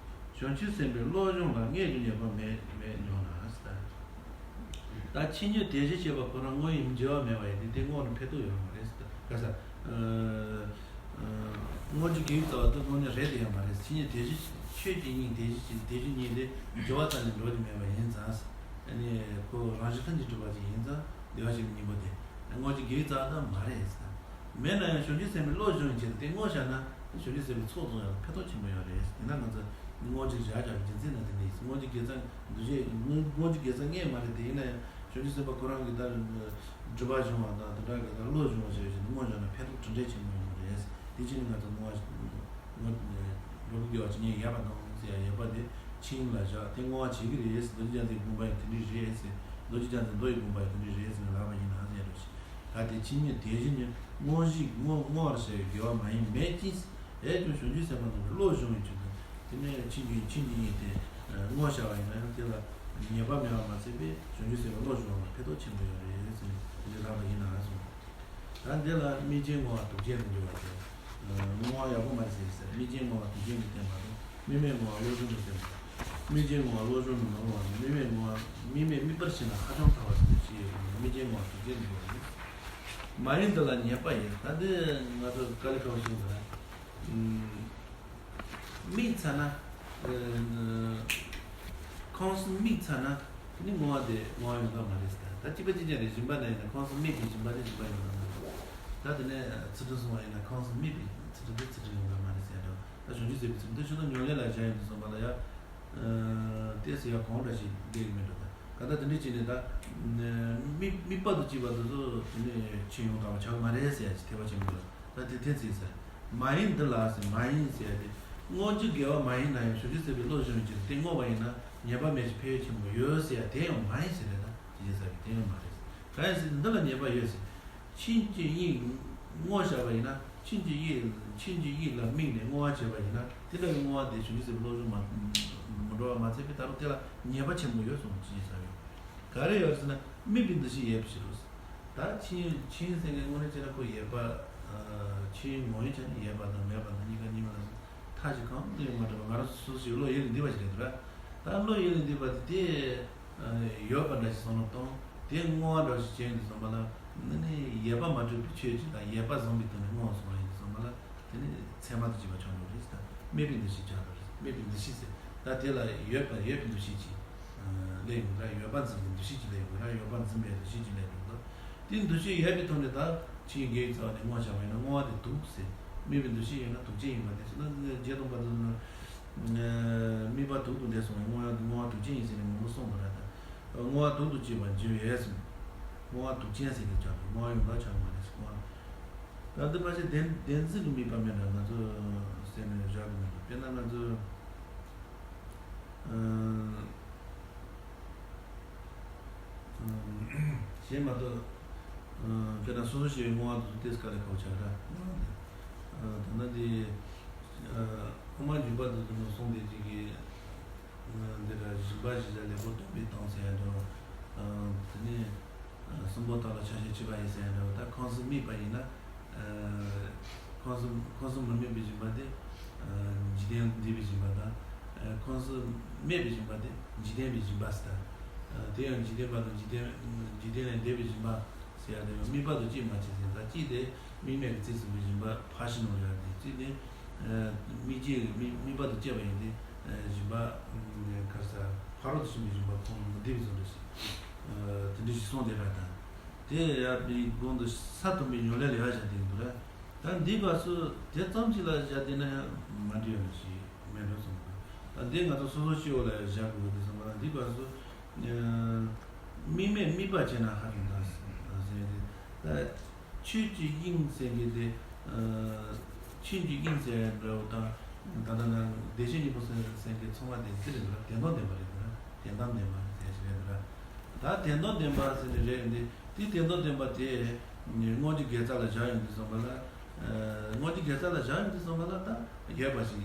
བྱང་ཆུབ་སེམས་དཔའི་བློ་སྦྱོང་ལ་དངོས་ཀྱི་ཉེས་པ་མེད་མེད་འགྱུར་ན་ཟེར། ད་ཆོས་ཉིད་དེ་བཞིན་གཤེགས་པ་ཁོ་རང་དངོས་ཡིན་འགྱུར་བ་མེད་པ་ཡིན་དུས་དེ་དངོས་ནི་ཕན་ཐོགས་ཡོད་མ་རེད་ཟེར། ག་ས། དངོས་ཀྱི་དགེ་བའི་རྩ་བ་དེ་དངོས་གནས་རེད་དེ་ཡང་མ་རེད། ཆོས་ཉིད་དེ་བཞིན་ཆོས་ཀྱི་དབྱིངས་དེ་བཞིན་དེ་བཞིན་ཉིད་དེ་འགྱུར་བ་ཙམ་ལས་འགྲོ་རྒྱུ་མེད་པ་ཡིན་ཙང་། ཨ་ནི་ཁོ་རང་བཞིན་ལྷུན་གྱིས་གྲུབ་པ་ཅིག་ཡིན་ཙང་བདེ་བར་གཤེགས་པའི་སྙིང་པོ་དེ་དངོས་ཀྱི་དགེ་བའི་རྩ་བ་དེ་མ་རེད་ཟེར། མེད་ན་ཡང་བྱང་ཆུབ་སེམས་དཔའི་བློ་སྦྱོང་བའི་ཆེད་དུ་དེ་བསྔོ་བྱས་ན་བྱང་ཆུབ་སེམས་དཔའི་ཚོགས་བསགས་ཡག་ལ་ཕན་ཐོགས་ཆེན་པོ་ཡོད་རེད། ཡིན་ན་ང་ཚོ་དངོས་གཞི་བཞག་ཀྱང་རྒྱུ་མཚན་ནི་དེ་འདྲ་ཡིན། དངོས་གཞི་དགེ་རྩ་འདུ་ཤེས་དངོས་གཞི་དགེ་རྩ་ངེས་མ་རེད་དེ། ཡིན་ན་ཡང་བྱང་ཆུབ་སེམས་དཔའ་ཁོ་རང་གི་ད་སྒྲིབ་པ་སྦྱོང་བ་དང་དེ་འདྲ་གི་ད་བློ་སྦྱོང་བ་བྱས་བྱས་ནས་བསྔོ་བྱས་ན་ཕན་ཐོགས་གྲུབ་འབྲས་ཆེན་པོ་ཡོང་གི་རེད། དེ་བྱས་ནས་ང་ཚོ་བསྔོ་བ་བསྔོ་འགྲོ་ཀུན་དགེ་བ་ཇི་སྙེད་ཡོད་པ་དང་ཟེར་ཡ་ཡོད་པ་དེ་ཆོས་དབྱིངས་ལ་བཞག་དེ་བསྔོ་བ་བྱེད་ཀྱི་རེད། རྡོ་རྗེ་རྒྱལ་མཚན་དགོངས་པ་ཡང་དེ་འདྲ་རེད་ཟེར། རྡོ་རྗེ་རྒྱལ་མཚན་མདོ་ཡི་དགོངས་པ་ཡང་དེ་འདྲ་རེད་ཟེར་ནས་ལབ་པ་ཡིན་ན་ཟེར་ཡ་འགྲོ་ཞིག་གལ་ཏེ་ཆོས་ཉིད་དེ་བཞིན་ཉིད་དངོས་གཞི་བསྔོ་བསྔོ་བར་བྱ་བའི་དགེ་བ་མ་ཡིན་མེད་ཅིང་། འོན་ཀྱང་བྱང་ཆུབ་སེམས་དཔའ་རྣམས་ཀྱི་བློ་སྦྱོང་བའི་ཆེད་དུ་དེ་ནས་ཆོས་ཉིད་ཆོས་ཉིད་ཡིན་ཏེ་བསྔོ་བྱ་བ་ཡིན་ན་ཡང་དེ་ལ་ཉེས་པ་མེད་པ་མ་ཟད་པའི་བྱང་ཆུབ་སེམས་དཔའི་བློ་སྦྱོང་བ་ལ་ཕན་ཐོགས་ཆེན་པོ་ཡོད་རེད་ཟེར་ནས་དེ་འདྲ་ལབ་པ་ཡིན་ན་གསུངས། ད་འདི་ལ་དམིགས་རྐྱེན་བསྔོ་བ་དུག་ཅན་དུ་འགྱུར་བ་སྟེ། བསྔོ་བ་ཡག་པོ་མ་རེད་ཟེར་ཟེར། དམིགས་རྐྱེན་བསྔོ་བ་དུག་ཅན་དུ་བསྟན་པ་དང་དམིགས་མེད་བསྔོ་བ་བློ་སྦྱོང་དུ་བསྟན་པ། དམིགས་རྐྱེན་བསྔོ་བ་བློ་སྦྱོང་དུ་མ་རུང་བ་དང་དམིགས་མེད་བསྔོ་བ་དམིགས་མེད་དམིགས་པར་བྱས་ན་ཧ་ཅང་ཐལ་བ་ཟེར་ཞེས་ཡོད་པ་ནི་དམིགས་རྐྱེན་བསྔོ་བ་དུག་ཅན་དུ་འགྱུར་བ་ཡིན། མ་ཡིན་འདི་ལ་ཉེས་པ་ཡོད། ད་འདི་ང་ཚོ་དཀའ་ལས་ཁག་པོ་ཞིག་འདུག་ཨ། དམིགས་ཚར་ན། ཨ། ཁོངས་སུ་དམིགས་ཚར་ན་དེ་ནི་བསྔོ་བ་དེ་བསྔོ་བ་ཡོང་གི་མ་རེད་ཟེར། ད་གཅིག་པ་གཅིག་རྐྱང་རེད། སྦྱིན་པ་ན་ཡིན་ན་ཁོངས་སུ་དམིགས་པའི་སྦྱིན་པ་དེ་སྦྱིན་པ་ཡོང་གི་མ་རེད། ད་དེ་ནས་ཚུལ་ཁྲིམས་སྲུང་བ་ཡིན་ན་ཁོངས་སུ་དམིགས་པའི་ཚུལ་ཁྲིམས་དེ་ཚུལ་ཁྲིམས་ཡོང་གི་མ་རེད་ཟེར་འགྲོ། ད་བྱང་ཆུབ་སེམས་དཔའི་ཚུལ་ཁྲིམས་དེ་ཕྱི་དང་ཉམས་ལེན་ལ་བཞག་ཡོང་དུས་ཙམ་པ་ལ་ཡ། ཨ། ཏོག་ཙམ་ཡང་གོང་འདྲ་ཞིག་བསྡད་ཀྱི་མེད་འགྲོ། ད་ག་ད་དེ་འདྲ་བྱས་ནས་ད་དམིགས་དམིགས་པ་དང་བཅས་པ་དེ་ཚོ་དེ་ནས་ཕྱིར་ཡོང་དགོས་པ་ཆགས་མ་རེད་ཟེར་ཡ་ཅིག་ཐེ་བ་ཆེན་པོ་འདུག་ད་དེ་དེ་ཚིག་ཟེར། མ་ཡིན་འདི་ལ་ཟེར། མ་ཡིན་ཟེར་ཡ་དེ་དངོས་གཞི་དགེ་བ་མ་ཡིན་ན་ཡང་བྱང་ཆུབ་སེམས་དཔའི་བློ་སྦྱོང་བྱས་ཏེ་བསྔོ་བ་ཡིན་ན་ཉེས་པ་མེད་ཅིང་ཕན་ཡོན་ཆེན་པོ་ཡོད་ཟེར་ཡ་དེ་ཡང་མ་ཡིན་ཟེར་རེད། ད་ཅི་བྱས་ཟེར་བའི་དེ་ཡང་མ་རེད། གང་ཡིན་ཟེར་འདི་ལ་ཉེས་པ་ཡོད་ཟེར། ཆོས་ཀྱི་དབྱིངས་བསྔོ་བྱ་བ་ཡིན་ན་ཆོས་ཀྱི་དབྱིངས་ཆོས་ཀྱི་དབྱིངས་ལ་དམིགས་ནས་བསྔོ་བ་བྱས་པ་ཡིན་ན་དེ་འདྲ་བའི་བསྔོ་བ་དེ་བྱང་ཆུབ་སེམས་དཔའི་བློ་སྦྱོང་མ་མི་འགྲོ་བ་མ་ཚད་པའི་ད་རུང་དེ་ལ་ཉེས་པ་ཆེན་པོ་ཡོད་གསུངས། ཅི་བྱས་ཟེར་བའི། ག་རེ་ཡོད་ཟེར་ན་དམིགས་པའི་འདུ་ཤེས་ཡོད་པའི་ཕྱིར་རོ། ད་ཆོས་ཆོས་ཟེར་མཁན་དངོས་གནས་བྱས་ན་ཁོ་ཡོད་པ། ཨ། ཆོས་ངོ་བོའི་ཆ་ནས་ཡོད་པ་དང་མེད་པ་དང་གཉིས་ཀ་གཉིས་མེད་ལ་མཐའ་ཞིག་གང་དུ་ཡང་མ་གྲུབ་པ། ང་རང་སོ་སོ་ཞིག་བློ་ཡུལ་ལས་འདས་པ་ཞིག་རེད་འདུག་ར། ད་བློ་ཡུལ་ལས་འདས་པ་དེ་དེ་ཡོད་པ་འདྲ་ཞིག་བསམ་བློ་གཏོང་། དེ་བསྔོ་བ་འདྲ་ཞིག་བྱས་ཡོང་དུས་ཙམ་པ་ལ་འདི་ནི་ཡོད་པ་མ་གྲུབ་པའི་ཆོས་ཅིག་དང་ཡོད་པ་བཟུང་བའི་དོན་ནས་བསྔོ་བ་སོང་བ་ཡིན་དུས་ཙམ་པ་ལ། དེ་ནི་མཚན་མ་དང་བཅས་པ་ཆགས་འགྲོ་རེད། ད་དམིགས་པའི་འདུ་ཤེས་ཆགས་འགྲོ་རེད། དམིགས་པའི་འདུ་ཤེས་ཟེར། ད་དེ་ལ་ཡོད་པ་ཡོད་པའི་འདུ་ཤེས་ཀྱིས་སླེབས་ཡོང་གི་ར། ཡོད་པ་འཛིན་པའི་འདུ་ཤེས་ཀྱིས་སླེབས་ཡོང་གི་ར། ཡོད་པ་འཛིན་པའི་འདུ་ཤེས་ཀྱིས་སླེབས་ཡོང་གི། དེའི་འདུ་ཤེས་ཡོད་པའི་ཐོག་ནས་ད་ཆོས་དགེ་བའི་རྩ་བ་ནས་བསྔོ་བྱ་བ་ཡིན་ན་བསྔོ་བ་དེ་དུག་ཟེར། དམིགས་པའི་འདུ་ཤེས་ཡོད་ན་དུག་ཅན་ཡིན་པ་དེ་ཚོ་ན་རྗེ་སྟོན་པ་ཚོ་ན། དམིགས་པ་དུག་ཏུ་འདྲེས་སོང་བས་བསྔོ་བ་བསྔོ་བ་དུག་ཅན་ཡིན་ཟེར་ནས་མང་པོ་གསུངས་པ་ར། ད་བསྔོ་བ་དུག་ཏུ་སྐྱེས་པར་འགྱུར་བས་སམ། བསྔོ་བ་དུག་ཅན་ཟེར་ནས་ཀྱང་བསྔོ་བ་ཡོང་ལ་ཆགས་མ་རེད་ཟེར། བསྔོ་བ། ད་འདི་ཕལ་ཆེར་བདེན་བདེན་འཛིན་གྱི་དམིགས་པ་མེད་ན་ང་ཚོ་ཟེར་ནས་བཞག་གི་མེད་འགྲོ། དཔེར་ན་ང་ཚོ་ཨ་གཞན་མ་གཏོགས་ཨ་དཔེར་ན་སོ་སོ་སྐྱེ་བོའི་བསྔོ་བ་དེ་ཚོ་ཏོག་ཙམ་དཀའ་ལས་ཁག་པོ་ཆགས་ར། ཨ་ད་ནི་འདི་ཨ་དབུ་མ་འཇུག་པ་དེ་ཚོ་ནང་གསུངས་བསྡད་ཀྱི་གི། འདི་ལ་སྦྱིན་པ་བྱེད་བྱ་ལེགས་པར་སྡོམ་པའི་སྟངས་ཟེར་ཡ་འདྲ་བོ། དེ་ནས་གསུམ་པོ་དག་ལ་ཆ་ཤས་ཆེ་བ་ཡིན་ཟེར་ཡ་འདྲ་བོ། ད་ཁོངས་སུ་དམིགས་པ་ཡིན་ན། ཁོངས་སུ་ཁོངས་སུ་མི་དམིགས་པའི་སྦྱིན་པ་དེ་འཇིག་རྟེན་འདས་པའི་སྦྱིན་པ་དང་། ཁོངས་སུ་དམིགས་པའི་སྦྱིན་པ་དེ་འཇིག་རྟེན་པའི་སྦྱིན་པ་ཟེར། དེ་ཡང་འཇིག་རྟེན་པ་དང་འཇིག་རྟེན་འཇིག་རྟེན་ལས་འདས་པའི་སྦྱིན་པ་ཟེར་ཡ་དེ་ཡང་དམིགས་པ་དང་གཅིག་མ་གཅིག་ཟེར། ད་གཅིག་དེ་དམིགས་མེད་ཀྱི་རྩིས་ཟིན་པའི་སྦྱིན་པ་ཕར་ཕྱིན་ནོར་ཡ་དེ་གཅིག་དེ། དམིགས་བཅས་དམིགས་དམིགས་པ་དང་བཅས་པ་ཡིན་ཏེ། སྦྱིན་པ་ག་རེ་ཟེར། ཕ་རོལ་ཏུ་ཕྱིན་པའི་སྦྱིན་པ་ཁོང་མི་འདེབས་པའི་བཟོ་འདྲ་ཞིག་དེ་འདྲ་ཞིག་གསུངས་བསྡད་པ་དང་། དེ་ཡང་དེའི་གོང་དུ་ས་མཐོན་པོའི་ཉམས་ལེན་ལ་ཡར་བཞག་བསྡད་འདུག་ར། ད་འདིའི་སྐབས་སུ་དེ་ཙམ་ཅིག་ལ་བཞག་བསྡད་ན་ཡང་མ་འགྲིག་ཡོད་ན་ཞིག་མེད་འགྲོ་གསུངས་འདུག་འདི་ང་ཚོ་སོ་སོ་སྐྱེ་བོ་ལ་བཞག་དགོས་འདུག་བསམ་པ་ལ། འདི་སྐབས་སུ་དམིགས་མེད་དམིགས་པ་བྱས་ན་ཧ་ཅང་ཐང་ཟེར་ཏེ། ད་ཆོས་ཀྱི་དབྱིངས་ཟེར་མཁན་དེ། ཆོས་ཀྱི་དབྱིངས་ཟེར་འདྲ་བོ་དང་། ད་ལྟ་ན་བདེ་གཤེགས་སྙིང་པོ་ཟེར་མཁན་ཚང་མ་དེ་འདི་རེད་འདུག་དོན་དམ་བདེན་པ་རེད་འདུག་དོན་དམ་བདེན་པ་ཟེར་ཞིག་རེད་འདུག་ད་དོན་དམ་བདེན་པ་ཟེར་ནས་རེད་འདི། དེ་དོན་དམ་བདེན་པ་དེ་དངོས་གཞི་དགེ་རྩ་ལ་བཞག་ཡོང་དུས་ཙམ་པ་ལ། དངོས་གཞི་དགེ་རྩ་ལ་བཞག་ཡོང་དུས་ཙམ་པ་ལ། ད་ཡོད་པ་ཞིག་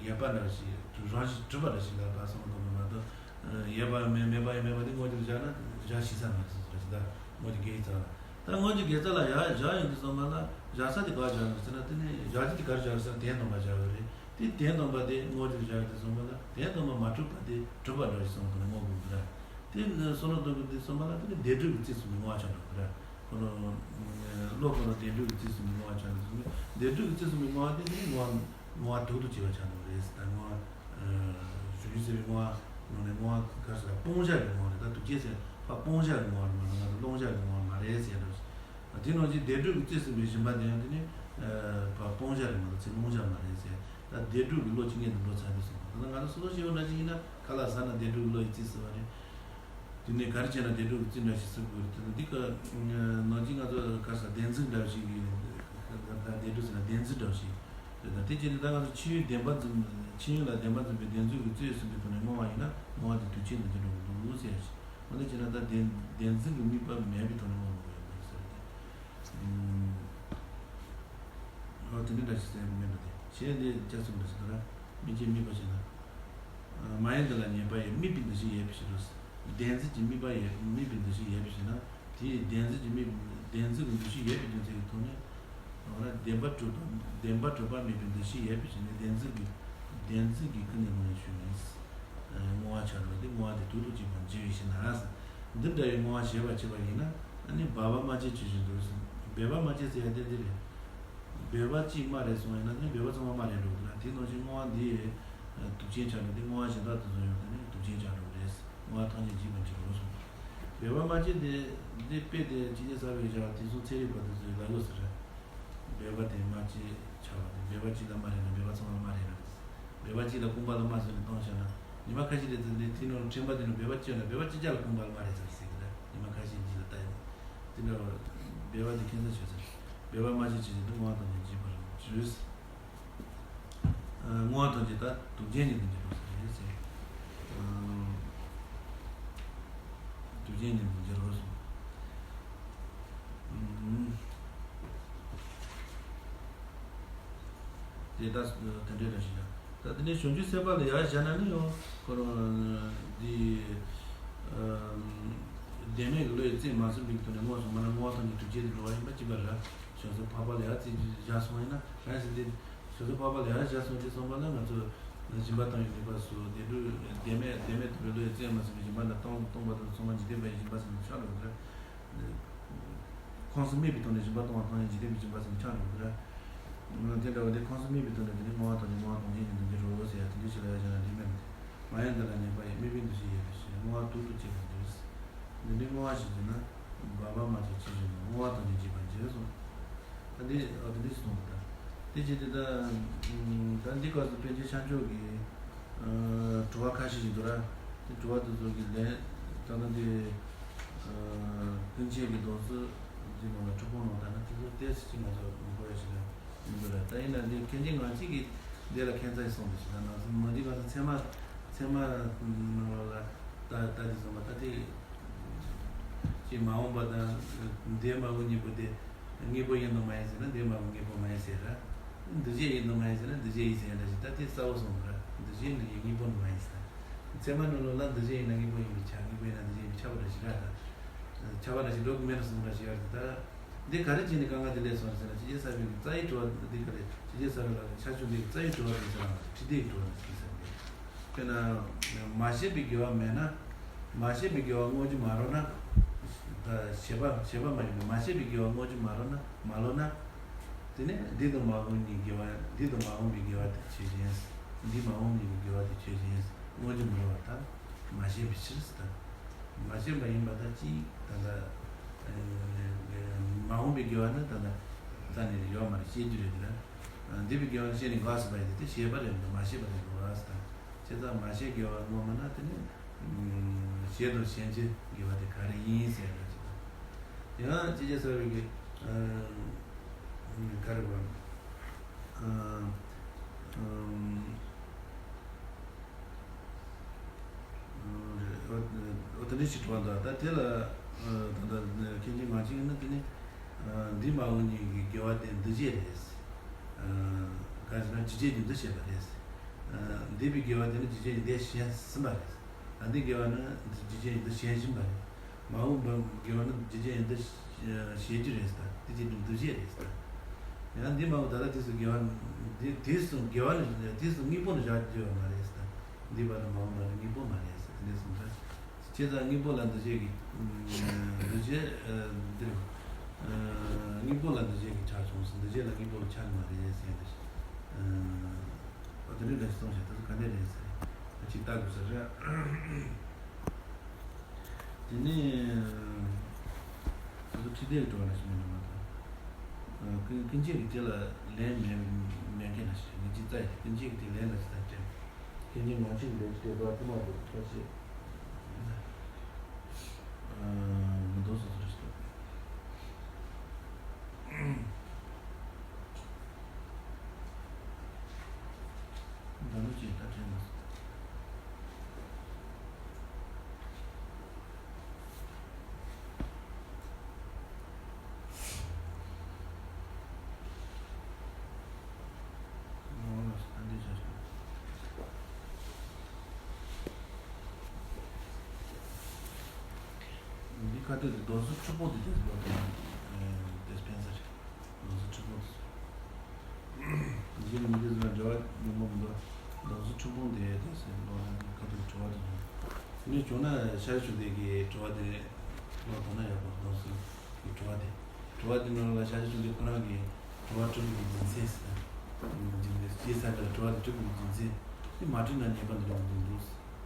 ཡོད་པ་འདྲ་ཞིག་རང་བཞིན་གྲུབ་པ་འདྲ་ཞིག་ལ་ད་སོང་དོན་དམ་མ་གཏོགས། ཡོད་པ་མེད་མེད་པ་ཡང་མེད་པ་དེ་དངོས་གཞི་ལ་བཞག་ན་བཞག་ཤེས་ས་མ་རེད་ཟེར་ཞིག་ད་དངོས་གཞི་དགེ་རྩ་ལ། ད་དངོས་གཞི་དགེ་རྩ་ལ་ཡ་བཞག་ཡོང་དུས་ཙམ་པ་ལ། བཞག་ས་དེ་ག་བཞག་ཡོད་ཟེར་ན། དེ་ནི་བཞག་རྒྱུ་དེ་ག་རེ་བཞག་ཡོད་ཟེར་ན་དོན་དམ་པ་བཞག་ཡོད་རེད། དེ་དོན་དམ་པ་དེ་དངོས་གཞི་བཞག་ཡོང་དུས་ཙམ་པ་ལ། དོན་དམ་པ་མ་གྲུབ་པ་དེ་གྲུབ་པ་འདྲ་ཞིག་སོང་དོན་དམ་དགོས་འདུག་ར། དེ་ནི་བསམ་བློ་གཏོང་དགོས་དུས་ཙམ་པ་ལ། དེ་ནི་བདེན་གྲུབ་ཀྱི་རྩིས་གསུམ་གྱི་བསྔོ་བ་ཆགས་འགྲོ་གི་རེད། ཁོ་ན་བློ་ཁོ་ན་བདེན་གྲུབ་ཀྱི་རྩིས་གསུམ་གྱི་བསྔོ་བ་ཆགས་འགྲོ་གི་རེད། བདེན་གྲུབ་ཀྱི་རྩིས་གསུམ་གྱི་བསྔོ་བ་དེ་ནི་བསྔོ་བ་བསྔོ་བ་དུག་དུ་བྱས་པ་ཆགས་འགྲོ་གི་རེད་ཟེར། ད་བསྔོ་བ་ཞུ་རྒྱུ་ཟེར་བའི་བསྔོ་བ་ནང་ནས་བསྔོ་བ་ག་ཟེར་ལ། སྤོང་བྱ་གི་བསྔོ་བ་རེད། ད་དུག་ཅན་ཟེར་ཕ་སྤོང་བྱ་གི་བསྔོ་བ་རེད་མ་གཏོགས་ང་ཚོ་སློང་བྱ་གི་བསྔོ་བ་མ་རེད་ཟེར་འགྲོ། དེ་ནང་བཞིན་བདེན་གྲུབ་ཀྱི་རྩིས་ཟིན་པའི་སྦྱིན་པ་དེ་ཡང་དེ་ནི་ཕ་སྤོང་བྱ་རེད་མ་གཏོགས་ཚེ་སློང་བྱ་མ་རེད་ཟེར། ད་བདེན་གྲུབ་ཀྱི་བློ་ཅིག་སྔོན་དུ་འགྲོ་ཚར་དུས་སོང་། ད་ང་ཚོ་སོ་སོ་སྐྱེ་བོ་འདྲ་ཞིག་ཡིན་ན་ཁ་ལག་ཟ་ན་བདེན་གྲུབ་ཀྱི་བློ་ཡི་རྩིས་ཟིན་པ་རེད། དེ་ནས་ག་རེ་བྱས་ན་བདེན་གྲུབ་ཀྱི་རྩིས་འདྲ་ཞིག་ཟིན་དགོས་རེད། དེ་ནི་འདི་ག་ནང་བཞིན་ང་ཚོ་ག་ས་བདེན་རྫུན་འདྲ་ཞིག་གི་ད་བདེན་གྲུབ་ཟེར་ན་བདེན་རྫུན་འདྲ་ཞིག་རེད། ད་དེ་བྱས་ནས་ད་ང་ཚོ་ཕྱི་ཡུལ་བདེན་པ་འཛིན། ཕྱི་ཡུལ་ལ་བདེན་པ་འཛིན་པའི་བདེན་རྫུན་གྱི་རྩིས་ཟིན་པའི་ཐོག་ནས་བསྔོ་བ་ཡིན་ན་བསྔོ་བ་དེ་དུག་ཅན་དུ་འགྱུར་འགྲོ་གི་འདུག་ཟེར་ཡ་ཞིག་འོ་ན་བྱས་ན་ད་བདེན་བདེན་འཛིན་གྱི་དམིགས་པ་མེད་པའི་ཐོག་ནས་དངོས་པོ་ཡོད་པར་ཟེར་ཏེ། ཨོ་དེ་འདྲ་འདྲ་ཞིག་ཟེར་མི་འདུག་སྟེ། གཞན་དེ་ལྕགས་ཚོམ་འདྲ་ཞིག་འདུག་ན། དམིགས་བཅས་དམིགས་པ་ཞིག་ན། མ་ཡིན་དེ་ལ་ཉེས་པ་ཡི། དམིགས་པའི་འདུ་ཤེས་ཡོད་པའི་ཕྱིར་རོ། བདེན་འཛིན་གྱི་དམིགས་པ་ཡི། དམིགས་པའི་འདུ་ཤེས་ཡོད་པའི་ཕྱིར་ན། དེ་ཡི་བདེན་འཛིན་གྱི་དམིགས། བདེན་འཛིན་གྱི་འདུ་ཤེས་ཡོད་པའི་རྒྱུ་མཚན་གྱི་ཐོག་ནས། འོ་ན་བདེན་པ་གྲུབ་དང་བདེན་པ་གྲུབ་པ་དམིགས་པའི་འདུ་ཤེས་ཡོད་པའི་ཕྱིར་ན། བདེན་འཛིན་གྱི་བདེན་འཛིན་གྱི་ཀུན་ནས་སྣང་བའི་ཤུགས་ནི། བསྔོ་བ་བྱ་རུང་དེ་བསྔོ་བ་དེ་དུག་དུ་བྱེད་པར་འགྱུར་བའི་ཕྱིར་ན། འདི་འདྲ་བའི་བསྔོ་བ་བྱེད་པར་བྱེད་པ་ཡིན་ན། ཨ་ནི་སྦལ་པ་རྨ་བྱའི་ཚུལ་བཞིན་དུ། སྦལ་པ་རྨ་བྱའི་ཚུལ་ཡང་དེ་འདི་རེད། སྦལ་པ་གཅིག་རྨ་རེད་སོང་ཡིན་ན་ནི་སྦལ་པ་ཚང་མ་རྨ་རེད་འགྲོ་གི་རེད། དེ་ནང་བཞིན་བསྔོ་བ་འདི་ཡི་དུག་ཅན་ཆགས་འགྲོ། དེ་བསྔོ་བ་གཞན་དག་དེ་ཚོ་ཡང་དེ་ནི་དུག་ཅན་ཆགས་འགྲོ་གི་རེད། བསྔོ་བ་ཐམས་ཅད་འཇིག་པར་འགྱུར་རོ་གསུངས། སྦལ་པ་རྨ་བྱའི་དེ་འདི་དཔེ་དེ་ཇི་སྙེད་བསགས་པའི་བྱ་བ་དེ་ཚོ་ཚན་རིག་པ་དེ་ཚོའི་ལབ་ཡོད་ས་རེད། སྦལ་པ་དེ་རྨ་བྱའི་ཆགས་པ་དེ། སྦལ་པ་གཅིག་ལ་རྨ་རེད་ན་སྦལ་པ་ཚང་མ་ལ་རྨ་རེད་ན། སྦལ་པ་གཅིག་ལ་རྐང་པ་ལ་རྨ་བཟོས་ནས་བཏང་བཞག་ན། ཉི་མ་ཁ་ཤས་རེ་ཙམ་ནས་དེ་ནང་དྲན་པ་དེ་ནང་སྦལ་པ་གཅིག་ལ་སྦལ་པ་གཅིག་ལ་རྐང་པ་ལ་རྨ་རེད་ཟེར་ཟེར་གི་རེད། ཉི་མ་ཁ་ཤས་རྗེས་ལ་ལྟ་ཡིན། དེ་འདྲ་བར་སྦལ་པ་དེ་ཁྱད་མཚར་ཆོས་ཟེར། སྦལ་པ་རྨ་བྱའི་ཚུལ་བཞིན་དུ་བསྔོ་བ་དང་ནི་འཇིག་པར་འགྱུར། བསྔོ་བ་དང་འཇིག་ལྟ་དུག་ཅན་ཉིད་དུ་འགྱུར་རོ་ཟེར་ཟེར། དུག་ཅན་ཉིད་དུ་འགྱུར་རོ་གསུངས། དེ་ལྟ་དེ་འདྲའི་རང་བཞིན་ཡང་། ད་དེ་ནས་བྱང་ཆུབ་སེམས་དཔའ་ལ་ཡར་བཞག་ན་ནི་ཡང་ཁོ་རང་འདི་བདེན་མེད་ཀྱི་བློ་ཡི་རྩིས་མ་ཟིན་པའི་ཐོག་ནས་བསྔོ་སོང་མ་ན་བསྔོ་བ་ཐམས་ཅད་དུག་ཅན་དུ་འགྲོ་བ་ཡིན་པ་གཅིག་པ་རེད། བྱང་སེམས་འཕགས་པ་ལ་ཡར་རྩིས་བཞག་སོང་ཡིན་ན་རང་བཞིན་དེ། བྱང་སེམས་འཕགས་པ་ལ་ཡར་བཞག་སོང་དུས་ཙམ་པ་ལ་ང་ཚོ་སྦྱིན་པ་བཏང་བའི་དམིགས་པ་སོགས་བདེན་གྲུབ་བདེན་མེད་བདེན་མེད་རྟོགས་པའི་བློ་ཡི་རྩིས་མ་ཟིན་པའི་སྦྱིན་པ་དང་བཏང་བཏང་པ་དང་ཚང་མ་འཇིག་རྟེན་པ་ཡི་སྦྱིན་པ་ཟིན་ཆགས་འགྲོ་གི་རེད། ཁོང་གསུམ་མེད་པའི་ཐོག་ནས་སྦྱིན་པ་གཏོང་བ་ཐམས་ཅད་འཇིག་རྟེན་པའི་སྦྱིན་པ་ཟིན་ཆགས་འགྲོ་གི་རེད། དེ་འདྲ་བ་དེ་ཁོང་གསུམ་མེད་པའི་ཐོག་ནས་དེ་ནི་བསྔོ་བ་དང་ནི་བསྔོ་བ་དང་ནི་ཉིད་དུ་འགྱུར་རོ་ཟེར་ཡ་དེ་འདྲ་ཞིག་ལ་ཡ་བཞག་ན་འགྲིག་མེད་མི་འདུག་མ་ཡིན་དེ་ལ་ཉེས་པ་ཡི། དམིགས་པའི་འདུ་ཤེས་ཡོད་པའི་ཕྱིར། བསྔོ་བ་དུག་ཏུ་བྱེད་པར་འགྱུར། འདི་འདྲའི་བསྔོ་བ་ཞིག་བྱས་ན་སྦལ་པ་རྨ་བྱའི་ཚུལ་བཞིན་དུ་བསྔོ་བ་དང་ནི་འཇིག་པར་འགྱུར་གསུངས། ད་འདི་ཨ་འདི་འདི་གསུངས་པ་དང་། དེ་བྱས་ཏེ་ད་ད་འདི་སྐབས་སུ་པཎ་ཆེན་ཤཱཀྱ་མཆོག་གིས་དྲི་བ་ཁ་ཤས་ཤིག་འདུག་ར། དེ་དྲི་བ་དེ་ཚོ་གི་ལན་ད་ལྟ་འདི་ཀུན་མཁྱེན་གྱི་མདོ་སྲིད་འདི་ནང་ལ་འཁྲུལ་སྤོང་ནང་ལྟར་ན་དེ་ཚོ་ཏོག་ཙམ་ཅིག་ང་ཚོ་མི་གོ་ཡ་ཞིག་རེད་མི་འདུག་ར། ད་ཡིན་ན་འདི་ཁྱེད་ཀྱིས་ང་གཅིག་གིས་འདི་ལ་ཁྱད་མཚར་ཞིག་གསུངས་འདུག་ཞེ་ན། ང་ཚོ་མ་འདི་ང་ཚོ་ཚད་མ་ཚད་མ་ནང་ལ་ལྟ་ལྟ་དུས་ཙམ་པ་ད་དེ། ཅེས་མ་འོངས་པ་དང་འདས་མ་འོངས་གཉིས་པོ་དེ་དངོས་པོ་ཡིན་ནམ་མ་ཡིན་ཟེར་ན་འདས་མ་འོངས་དངོས་པོ་མ་ཡིན་ཟེར་ར། འདུ་བྱེད་ཡིན་ནམ་མ་ཡིན་ཟེར་ན་འདུ་བྱེད་ཡིན་ཟེར་ཡ་འདྲ་ཞིག་ད་དེ་གསལ་བོ་སོང་ར། འདུ་བྱེད་ནི་དངོས་པོ་ནི་མ་ཡིན་ཟེར། ཚད་མ་ནང་ལོགས་ལ་འདུ་བྱེད་ཡིན་ན་དངོས་པོ་ཡིན་པས་ཁྱབ། དངོས་པོ་ཡིན་ན་འདུ་བྱེད་ཡིན་པས་ཁྱབ་པ་འདྲ་ཞིག་ར། ད་ཁྱབ་པ་འདྲ་ཞིག་འགྲོ་གི་མེད་ན་སོང་འདྲ་ཞིག་ཡོད་རེད་ད། འདི་ག་རེ་བྱས་ནས་དཀའ་ངལ་དེ་སླེབས་སོང་ཟེར་ན་ཆོས་རྗེ་ས་པཎ་གྱི་རྩ་བའི་དྲི་བ་འདི་ག་རེ། ཆོས་རྗེ་ས་པཎ་ལ་ཤཱཀྱ་མཆོག་འདི་གི་རྩ་བའི་དྲི་བ་དེ་ཟེར་ལ་ཁྲི་ལྡེའི་དྲི་བ་ནི་ཟེར་ཟེར་ཏེ། དཔེར་ན། མ་བྱས་པའི་དགེ་བ་མེད་ན། མ་བྱས་པའི་དགེ་བ་བསྔོ་རྒྱུ་མ་རུང་ན། ད་བྱས་པ་བྱས་པ་མ་ཡིན་པའི་མ་བྱས་པའི་དགེ་བ་བསྔོ་རྒྱུ་མ་རུང་ན་མ་ལོ་ན། དེ་ནས་འདི་དང་མ་འོངས་པའི་དགེ་བ་འདི་དང་མ་འོངས་པའི་དགེ་བ་དེ་ཆོས་ཅན། འདི་མ་འོངས་པའི་དགེ་བ་དེ་ཆོས་ཅན། བསྔོ་རྒྱུ་མ་རུང་བ་དང་མ་བྱས་པའི་ཕྱིར་ཟེར། མ་བྱས་པ་ཡིན་པ་དང་གཅིག་ད་ལྟ་མ་འོངས་པའི་དགེ་བ་ནི་ད་ལྟ་རྩ་ནས་ཡོད་མ་རེད་ཤེས་རྒྱུ་རེད་དེ་ན། འདས་པའི་དགེ་བ་ཤེས་ནས་དགའ་སྲིད་པ་ཡིན་ཏེ་དེ་བྱས་པ་རེད་འདུག་མ་བྱས་པ་དེ་དགོས་ར་ཟེར། བྱས་ཙང་མ་བྱས་དགེ་བ་བསྔོ་མ་ན་དེ་ནི་བྱས་དང་བྱེད་ཀྱི་དགེ་བ་དེ་ག་རེ་ཡིན་ཟེར་ཡ་ཅིག་དང་། ཡང་ཅི་བྱས་ཟེར་བའི་གི་ག་རེ་བ། འོ་དེ་འདྲ་ཞིག་དྲི་བ་འདུག་ད་དེ་ལ་ད་ལྟ་མཁན་ཆེན་ངག་ཆོས་ཡིན་ན་དེ་ནི་འདི་མ་འོངས་ཉིད་ཀྱི་དགེ་བ་དེ་འདུ་བྱེད་རེད། གང་ཞེ་ན་འདུ་བྱེད་ཀྱི་འདུ་བྱེད་པ་རེད། འདས་པའི་དགེ་བ་དེ་ནི་འདུ་བྱེད་ཀྱི་འདུ་བྱེད་ཟིན་པ་རེད། ད་ལྟའི་དགེ་བ་ནི་འདུ་བྱེད་ཀྱི་འདུ་བྱེད་བཞིན་པ་རེད། མ་འོངས་པའི་དགེ་བ་ནི་འདུ་བྱེད་ཀྱི་འདུ་བྱེད་རྒྱུ་རེད་ད་འདུ་བྱེད་ཀྱི་འདུ་བྱེད་རེད་ད། ཡང་འདི་མ་འོངས་ད་ལྟ་དུས་སུ་དགེ་བ་ནི་དུས་སུ་དགེ་བ་ནི་དུས་སུ་དངོས་པོ་ནི་བཞག་རྒྱུ་ཡོད་མ་རེད་ད། འདས་པ་དང་མ་འོངས་པ་ནི་དངོས་པོ་མ་རེད་ཟེར་འདི་གསུངས་ད། བྱས་ཙང་དངོས་པོ་ལ་འདུ་བྱེད་ཀྱི་འདུ་བྱེད་འདིར་དངོས་པོ་ལ་འདུ་བྱེད་ཀྱི་ཆ་བྱུང་སོང་འདུ་བྱེད་ལ་དངོས་པོ་ལ་ཆ་གི་མ་རེད་ཟེར་འདི། ཨོ་དེ་འདྲའི་ལས་གསུངས་བྱས་ད་ག་འདྲ་རེད་ཟེར་ཅིག་ལྟ་དགོས་ས་རེད། དེ་ནས་ད་དུང་ཁྲི་ལྡེའི་འགྲོ་བ་ལ་ཞིག་མེད་ན་མ་གཏོགས་ཀུན་ཀུན་བྱེད་ཀྱི་དེ་ལ་ལན་མེད་མེད་མཁན་ལ་ཞིག་ངས་ཅིག་ལྟ་ཡི་ཀུན་བྱེད་ཀྱི་དེ་ལན་ལ་ཞིག་ལྟ་སྤྲད། དེ་ནི་ང་གཅིག་ལས་བལྟས་པ་དུ་མ་འདུག་ཁ་ཤས། མི་འདུག་སོ་སོ་རེ་ཞིག་འདུག་ད་ནུ་ཅིག་ད་དྲན་མ་སོང་། འདི་ཁ་ཐུག་དེ་རྡོ་སོལ་འཁྲུལ་པོ་དེ་དེ་ལོ་དེ་དེ་སྤེན་སར་རྡོ་སོལ་འཁྲུལ་པོ་དེ། འདི་མི་དེ་ཟེར་ན་འབྲེལ་བ་ཉུང་པོ་མི་འདུག་རྡོ་སོལ་འཁྲུལ་པོ་དེ་དེ་ཟེར་ལོ་ན་ཁ་ཐུག་དྲི་བ་དེ་ཡིན། དེ་ནས་བྱུང་ན་ཤར་ཆུ་ལྡན་གྱི་དྲི་བ་དེ་ལོ་དོ་ན་ཡག་པོ་རྡོ་སོལ་གྱི་དྲི་བ་དེ། དྲི་བ་དེ་ནང་ལ་ཤར་ཆུ་ལྡན་ཁོ་རང་གི་དྲི་བ་དྲི་བའི་རྒྱུ་མཚན་ཟེར། རྒྱུ་མཚན་ཅི་ས་འདྲ་དྲི་བ་དེ་དྲི་བའི་རྒྱུ་མཚན་དེ་མ་དྲིས་ན་ཉེས་པ་འདི་འདྲ་མི་འདུག་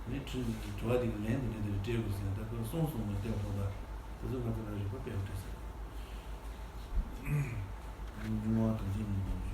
ངས་དྲི་དྲི་བ་དེ་གི་ལན་དེ་འདྲ་དེ་རེ་སྤྲད་དགོས་ཟེར་ན་ད་ཁོས་གསུངས་སོང་མ་བལྟས་ཐོག་ད་དེ་ཚོ་ང་ཚོ་ལ་རིག་པ་སྤེལ་བ་སྤྲད་ཟེར། ཉུང་བ་དང་ཅི་མི་འདུག